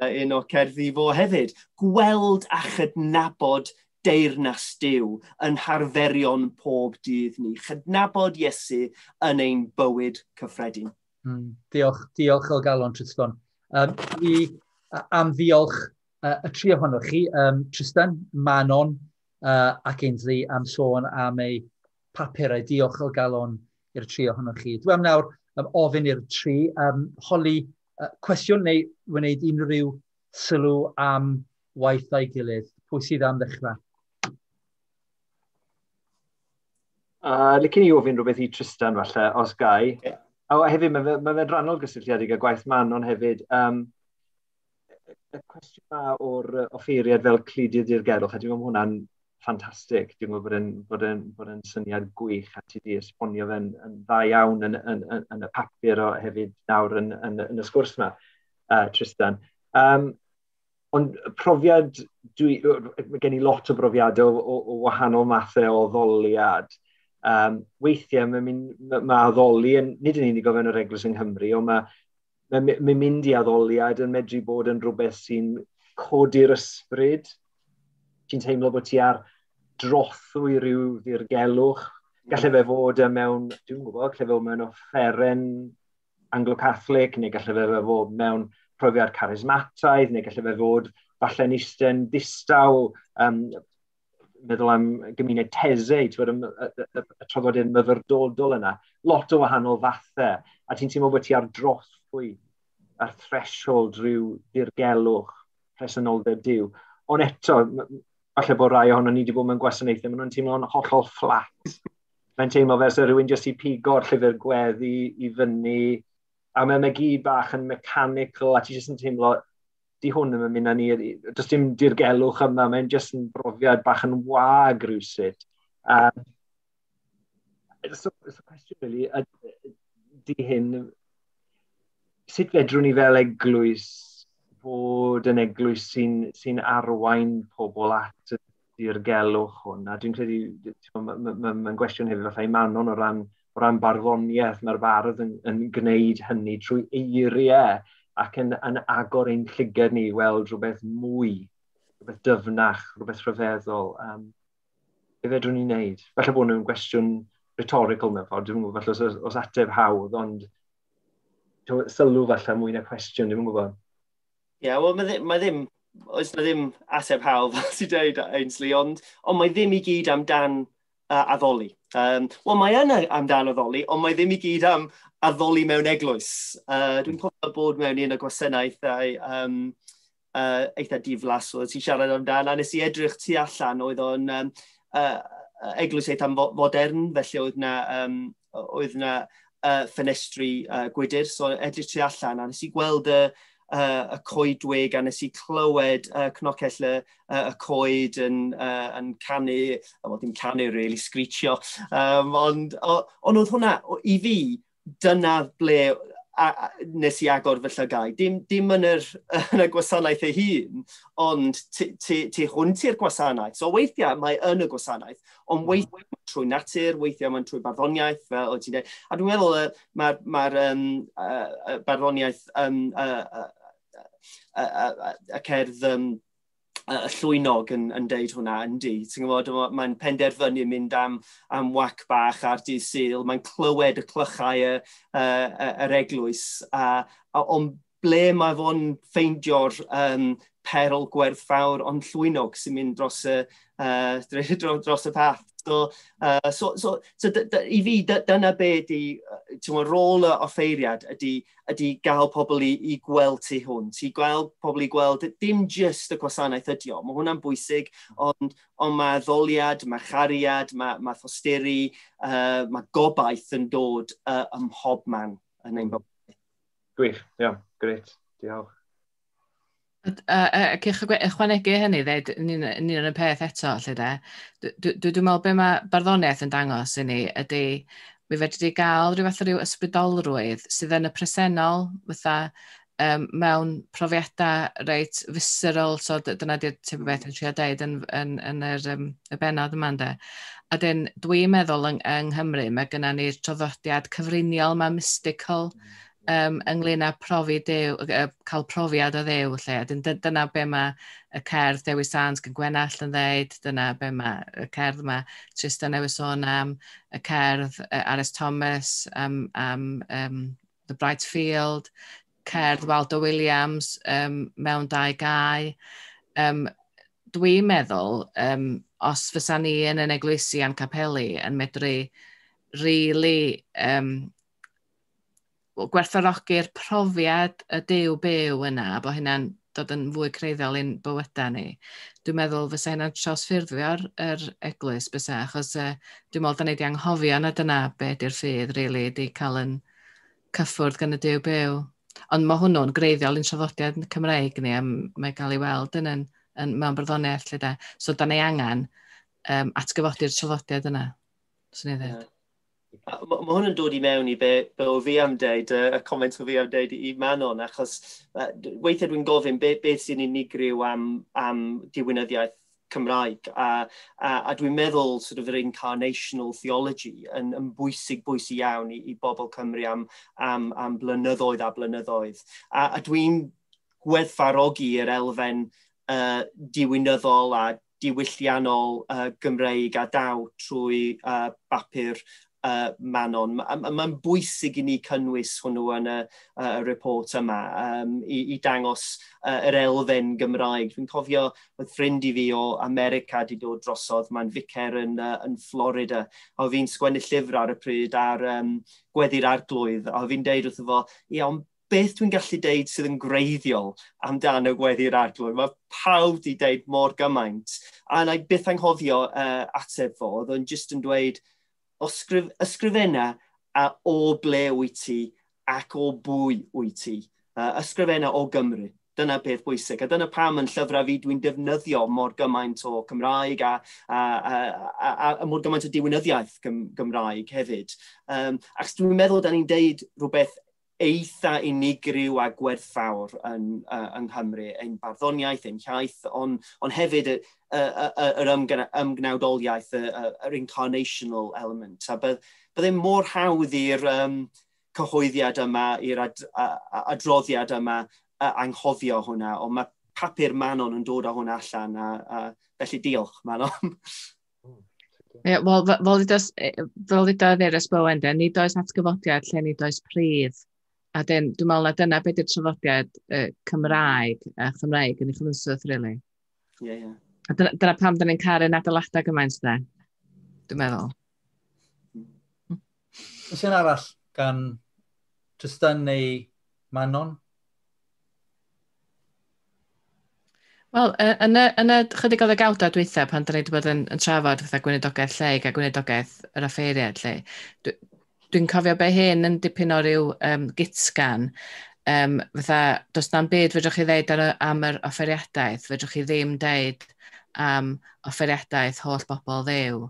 un o cerddi fo hefyd. Gweld a chydnabod deyrnas Duw yn harferion pob dydd ni. Chydnabod Iesu yn ein bywyd cyffredin. Diolch o galon, Trystan. Dwi am ddiolch y tri ohonoch chi, Trystan, Manon ac Ainsley, am sôn am eu papurau. Diolch o galon i'r tri ohonoch chi. Dwi am nawr ofyn i'r tri holi cwestiwn neu wneud unrhyw sylw am waith a'i gilydd. Pwy sydd am ddechrau? Licen i ofyn rhywbeth i Trystan falle, os gai. Yeah. A hefyd, mae fe'n rhannol gysylltiedig â gwaith Manon hefyd. Y cwestiwn yma o'r offeiriad fel cludydd dirgelwch, a dwi'n meddwl hwnna'n ffantastig. Dwi'n meddwl bod e'n syniad gwych, a ti di esbonio fe'n dda iawn yn y papur o hefyd nawr yn y sgwrs yma, Trystan. Ond profiad, mae gen i lot o brofiadau o wahanol mathau o addoliad. Weithiau mae addoli, nid yn unig o fewn yr eglwys yng Nghymru, ond mae mynd i addoliad yn medru bod yn rhywbeth sy'n codi'r ysbryd. Ti'n teimlo bod ti ar drothwy rhyw ddirgelwch. Gallai fe fod mewn, dwi'n gwybod, gallai fe fod mewn offeren Anglo-Catholic, neu gallai fe fod mewn profiad charismataidd, neu gallai fe fod falle'n eistedd ddistaw, meddwl am gymuned Teze, y traddodiad myfyrdodol yna, lot o wahanol fathau, a ti'n teimlo bod ti ar drothwy, ar threshold rhyw dirgelwch, presenoldeb Duw. Ond eto, Falle bod rai ohono ni wedi bod mewn gwasanaethau, maen nhw'n teimlo'n hollol fflat. Mae'n teimlo fel se rhywun jyst i pigo'r llyfr gweddi i fyny, a mae'n gyd bach yn mechanical, a ti jyst yn teimlo, di hwn ddim yn mynd â ni, does dim dirgelwch yma, mae'n jyst yn brofiad bach yn wag rhywsut. So cwestiwn, really, di hyn, sut fedrwn ni fel eglwys fod yn eglwys sy arwain pobl at y dirgelwch hwn? A dwi'n credu, mae'n ma gwestiwn hefyd falle i Manon o ran barddoniaeth. Mae'r bardd yn gwneud hynny trwy eiriau ac yn agor ein llygad ni i weld rhywbeth mwy, rhywbeth dyfnach, rhywbeth rhyfeddol. Be fedrwn ni wneud? Falle bod nhw'n gwestiwn rhetorical mewn ffordd, dwi'n gwybod, falle os ateb hawdd, ond sylw falle mwy na cwestiwn, dwi'n gwybod. Ie, yeah, wel, mae ddim, oes na ddim ateb hawdd, fel ti'n dweud, Ainsley, ond mae ddim i gyd amdan addoli. Wel, mae yna amdan addoli, ond mae ddim i gyd am addoli mewn eglwys. Dwi'n cofio bod mewn un o gwasanaethau eitha diflas oedd ti'n siarad amdan, a nes i edrych tu allan, oedd o'n eglwys eitha fodern, felly oedd na ffenestri gwydr, so edrych tu allan, a nes i gweld y coedwig a nes i clywed cnocell y coed yn canu, well, dim canu really, screechio, ond oedd hwnna, i fi, dyna ble a nes i agor fy llygau. Dim yn y gwasanaeth ei hun, ond tu hwnt i'r gwasanaeth. So weithiau mae yn y gwasanaeth, ond weithiau mae'n trwy natur, weithiau mae'n trwy barddoniaeth, fel oed ti'n dweud. A dwi'n meddwl mae'r barddoniaeth, y cerdd y llwynog yn deud hwnna, yndi. Ti'n gwybod, mae'n penderfynu mynd am wac bach ar dydd Sul, mae'n clywed y clychau yr eglwys, a ond ble mae fo'n ffeindio'r perl gwerthfawr ond llwynog sy'n mynd dros y path? So i fi, dyna be di, ti'n rôl y offeiriad ydy gael pobl i gweld tu hwn. Ti gweld pobl i gweld, dim just y gwasanaeth ydy o, mae hwnna'n bwysig, ond mae addoliad, mae chariad, mae thosturi, mae gobaith yn dod ym mhob man yn ein bywyd. Gwych, ia, yeah, grêt, diolch. A ychwanegu hynny, dweud, un yn y peth eto, lle de, dwi'n meddwl be mae barddoniaeth yn dangos i ni ydy, mi fedri di gael rhyw fath o ryw ysbrydolrwydd sydd yn y presennol, fatha mewn profiadau reit visceral, so dyna di'r typ o beth yn trio deud yn y bennod yma, ynde. A dyn, dwi'n meddwl yng Nghymru, mae gennym ni'r traddodiad cyfriniol, mae mystical, ynglyn â profi Duw, cael profiad o Dduw, lle. A dyna be mae y cerdd Dewi Sant gan Gwenallt yn dweud, dyna be mae y cerdd yma Tristan newydd sôn am, y cerdd R.S. Thomas am The Bright Field, cerdd Waldo Williams mewn dau gae. Dwi'n meddwl, os fysa ni yn yn eglwysi a'n capeli yn medru really gwerthfawrogi'r profiad y Duw byw yna, bod hynna'n dod yn fwy creiddiol i'n bywydau ni. Dwi'n meddwl fysa hynna'n trawsffurfio'r yr eglwys bysa, achos dwi'n meddwl da ni wedi anghofio na dyna be di'r ffydd, really, di cael yn cyffwrdd gan y Duw byw. Ond mae hwnnw'n greiddiol i'n traddodiad Cymreig ni, a mae'n cael ei weld yn mewn barddoniaeth, lle de. So da ni angen atgyfodi'r traddodiad yna, swn i ddweud. Yeah. Mae hwn yn dod i mewn i be o fi am deud, y comment o fi am deud i Manon, achos weithiau dwi'n gofyn beth sy'n unigryw am diwinyddiaeth Cymraeg, a dwi'n meddwl sort of yr incarnational theology yn bwysig iawn i bobl Cymru am blynyddoedd a blynyddoedd. A dwi'n gwerthfawrogi yr elfen diwinyddol a diwylliannol Gymreig a daw trwy bapur Manon. Mae'n ma bwysig i ni cynnwys hwnnw yn y report yma i dangos yr elfen Gymraeg. Dwi'n cofio oedd ffrind i fi o America di dod drosodd, mae'n ficer yn Florida, a oedd fi'n sgwennu llyfr ar y pryd ar Gweddi'r Arglwydd, a oedd fi'n deud wrtho fo, ia, ond Beth dwi'n gallu deud sydd yn greiddiol amdano Gweddi'r Arglwydd? Mae pawb wedi deud mor gymaint. A na i byth anghofio ateb fo, oedd o'n jyst yn dweud, ysgrifenna a o ble wyt ti ac o bwy wyt ti. Ysgrifenna o Gymru. Dyna peth bwysig. A dyna pam yn llyfrau fi dwi'n defnyddio mor gymaint o Cymraeg a mor gymaint o diwinyddiaeth Gymraeg hefyd. Ac dwi'n meddwl da ni'n deud rhywbeth eitha unigryw a gwerthfawr yng Nghymru, ein barddoniaeth, ein iaith, ond hefyd yr ymgnawdoliaeth, yr incarnational element. A bydde mor hawdd i'r cyhoeddiad yma, i'r adroddiad yma, anghofio hwnna, ond mae papur Manon yn dod â hwnna allan, a felly diolch, Manon. Ie, wel, fel ddudodd Eres Bowen, de, nid oes atgyfodiad lle nid oes pridd. A den, dwi'n meddwl na dyna beth yw'r traddodiad Cymraeg a Chymraeg yn ei chymyswth, really. Ie, ie. A dyna pam da ni'n caru'n adeiladau gymaint, de. Dwi'n meddwl. Oes un arall gan Tristan neu Manon? Wel, yn y chydig o ddegawdau dwytha, pan da ni wedi bod yn trafod fatha gweinidogaeth lleig a gweinidogaeth yr offeiriad, lle, dwi'n cofio be hyn yn dipyn o ryw gitsgan, fatha, does na'm byd fedrwch chi ddeud am yr offeiriadaeth, fedrwch chi ddim deud am offeiriadaeth holl bobl Dduw.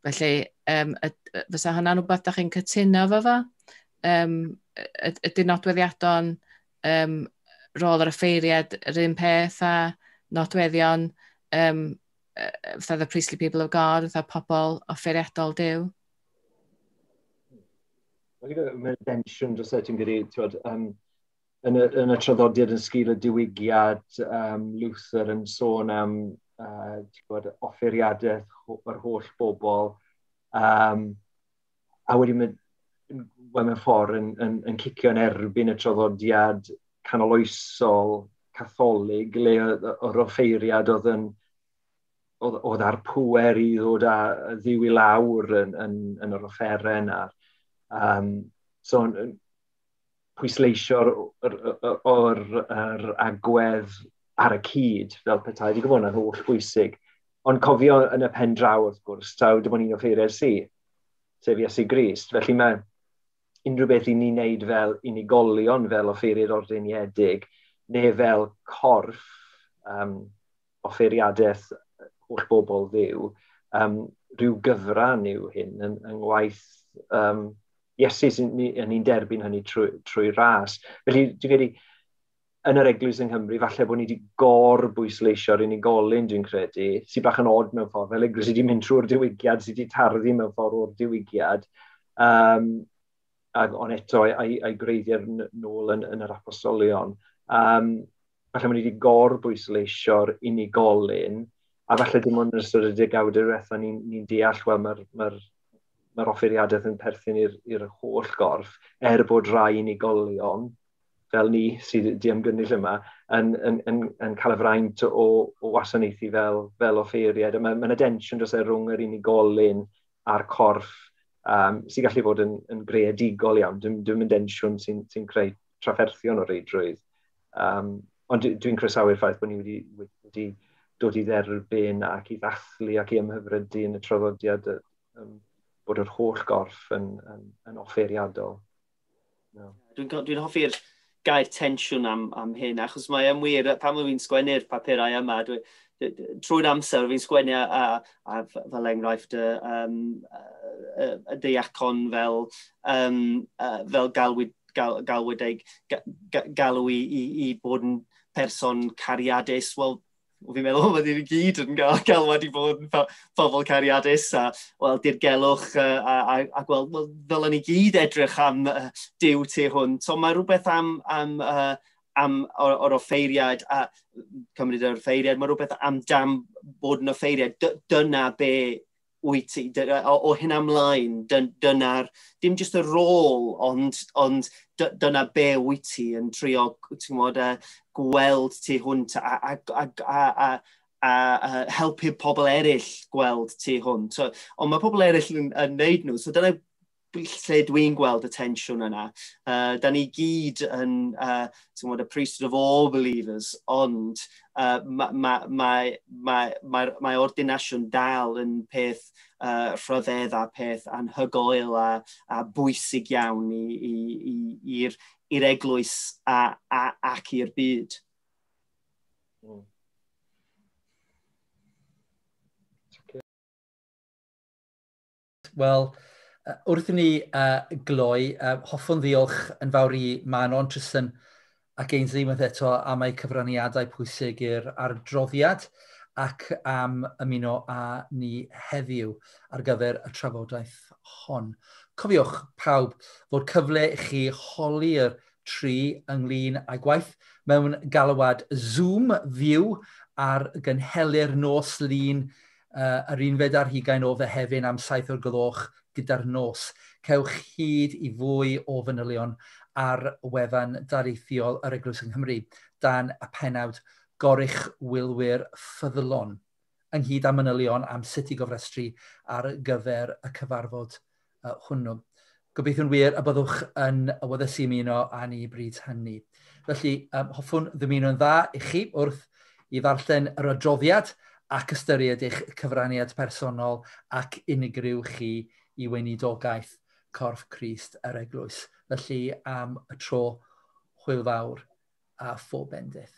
Felly, fysa hwnna'n rhywbeth da chi'n cytuno efo fo? Ydy nodweddiadon rôl yr offeiriad yr un peth a nodweddion fatha the priestly people of God, fatha pobl offeiriadol Duw? Mae'n densiwn dros e, ti'n gyda, ti'n yn y traddodiad yn sgil y diwygiad, Luther yn sôn am ti'n gwybod, offeiriadaeth yr holl bobl, a wedi mynd, well, mewn ffordd yn cicio yn erbyn y traddodiad canoloesol catholig, le o'r offeiriad oedd ar pŵer i ddod â Dduw i lawr yn yr offeren. So, pwysleisio'r yr agwedd ar y cyd fel petai, dwi'n gwybod hwnna'n holl bwysig. Ond cofio yn y pen draw, wrth gwrs, taw dim ond un offeiriad sy, sef Iesu Grist. Felly mae unrhyw beth i ni wneud fel unigolion, fel offeiriad ordeiniedig, neu fel corff offeiriadaeth holl bobl Dduw, rhyw gyfran yw hyn yng ngwaith Iesu sy'n ni'n derbyn hynny trwy ras. Felly, dwi'n credu, yn yr eglwys yng Nghymru, falle bod ni wedi gor-bwysleisio'r unigolyn, dwi'n credu, sy'n bach yn od mewn ffordd, fel eglwys sydd wedi mynd trwy'r diwygiad, sydd wedi tarddu mewn ffordd o'r diwygiad, ond eto a'i gwreiddiau nôl yn yr apostolion. Falle bod ni wedi gor-bwysleisio'r unigolyn, a falle dim ond yn ystod y degawdau diwetha ni'n deall, wel, mae'r offeiriadaeth yn perthyn i'r holl gorff, er bod rai unigolion, fel ni sydd wedi ymgynnull yma, yn cael y fraint o wasanaethu fel offeiriad. Mae yna densiwn dros e rhwng yr unigolyn a'r corff, sy'n gallu bod yn greadigol iawn. Dim yn densiwn sy'n creu trafferthion o reidrwydd. Ond dwi'n croesawu'r ffaith bod ni wedi dod i dderbyn ac i ddathlu ac i ymhyfrydu yn y traddodiad bod yr holl gorff yn offeiriadol. No. Dwi'n hoffi'r gair tensiwn am hyn, achos mae yn wir, pan fi'n sgwennu'r papurau yma, trwy'r amser fi'n sgwennu a fel enghraifft y diacon fel galwedig, galw i bod yn person cariadus. Wel, fi'n meddwl bod ni gyd yn galwad i bod yn pobl cariadus a, wel, dirgelwch a gweld, wel, ddylen ni gyd edrych am Duw tu hwnt. So mae rhywbeth am o'r offeiriad, a cymryd yr offeiriad, mae rhywbeth am dam bod yn offeiriad. Dyna be wyt ti, o hyn ymlaen, dyna'r, dim jyst y rôl, ond dyna be wyt ti yn trio, ti'n gwybod, gweld tu hwnt a helpu pobl eraill gweld tu hwnt. So, ond mae pobl eraill yn neud nhw, so dyna lle dwi'n gweld y tensiwn yna. Da ni gyd yn, y priesthood of all believers, ond mae ma, ma, ma, ma, ma ordinasiwn dal yn peth rhyfedd a peth anhygoel a bwysig iawn i'r eglwys ac i'r byd. Wel, wrth i ni gloi, hoffwn ddiolch yn fawr i Manon, Trystan ac Ainsley unwaith eto am eu cyfraniadau pwysig i'r adroddiad ac am ymuno â ni heddiw ar gyfer y trafodaeth hon. Cofiwch pawb fod cyfle i chi holi'r tri ynglyn â gwaith mewn galwad Zoom View ar gynhelir nos Lun yr 21 o Fehefin am 7 o'r gloch gyda'r nos. Cewch hyd i fwy o fanylion ar wefan darlithiol yr Eglwys yng Nghymru dan y pennawd Goruchwylwyr Ffyddlon, ynghyd â manylion am sut i gofrestru ar gyfer y cyfarfod hwnnw. Gobeithio'n wir y byddwch yn awyddus i ymuno â ni bryd hynny. Felly, hoffwn ddymuno'n dda i chi wrth i ddarllen yr adroddiad ac ystyried eich cyfraniad personol ac unigryw chi i weinidogaeth corff Crist yr Eglwys. Felly, am y tro, hwyl fawr a phob bendith.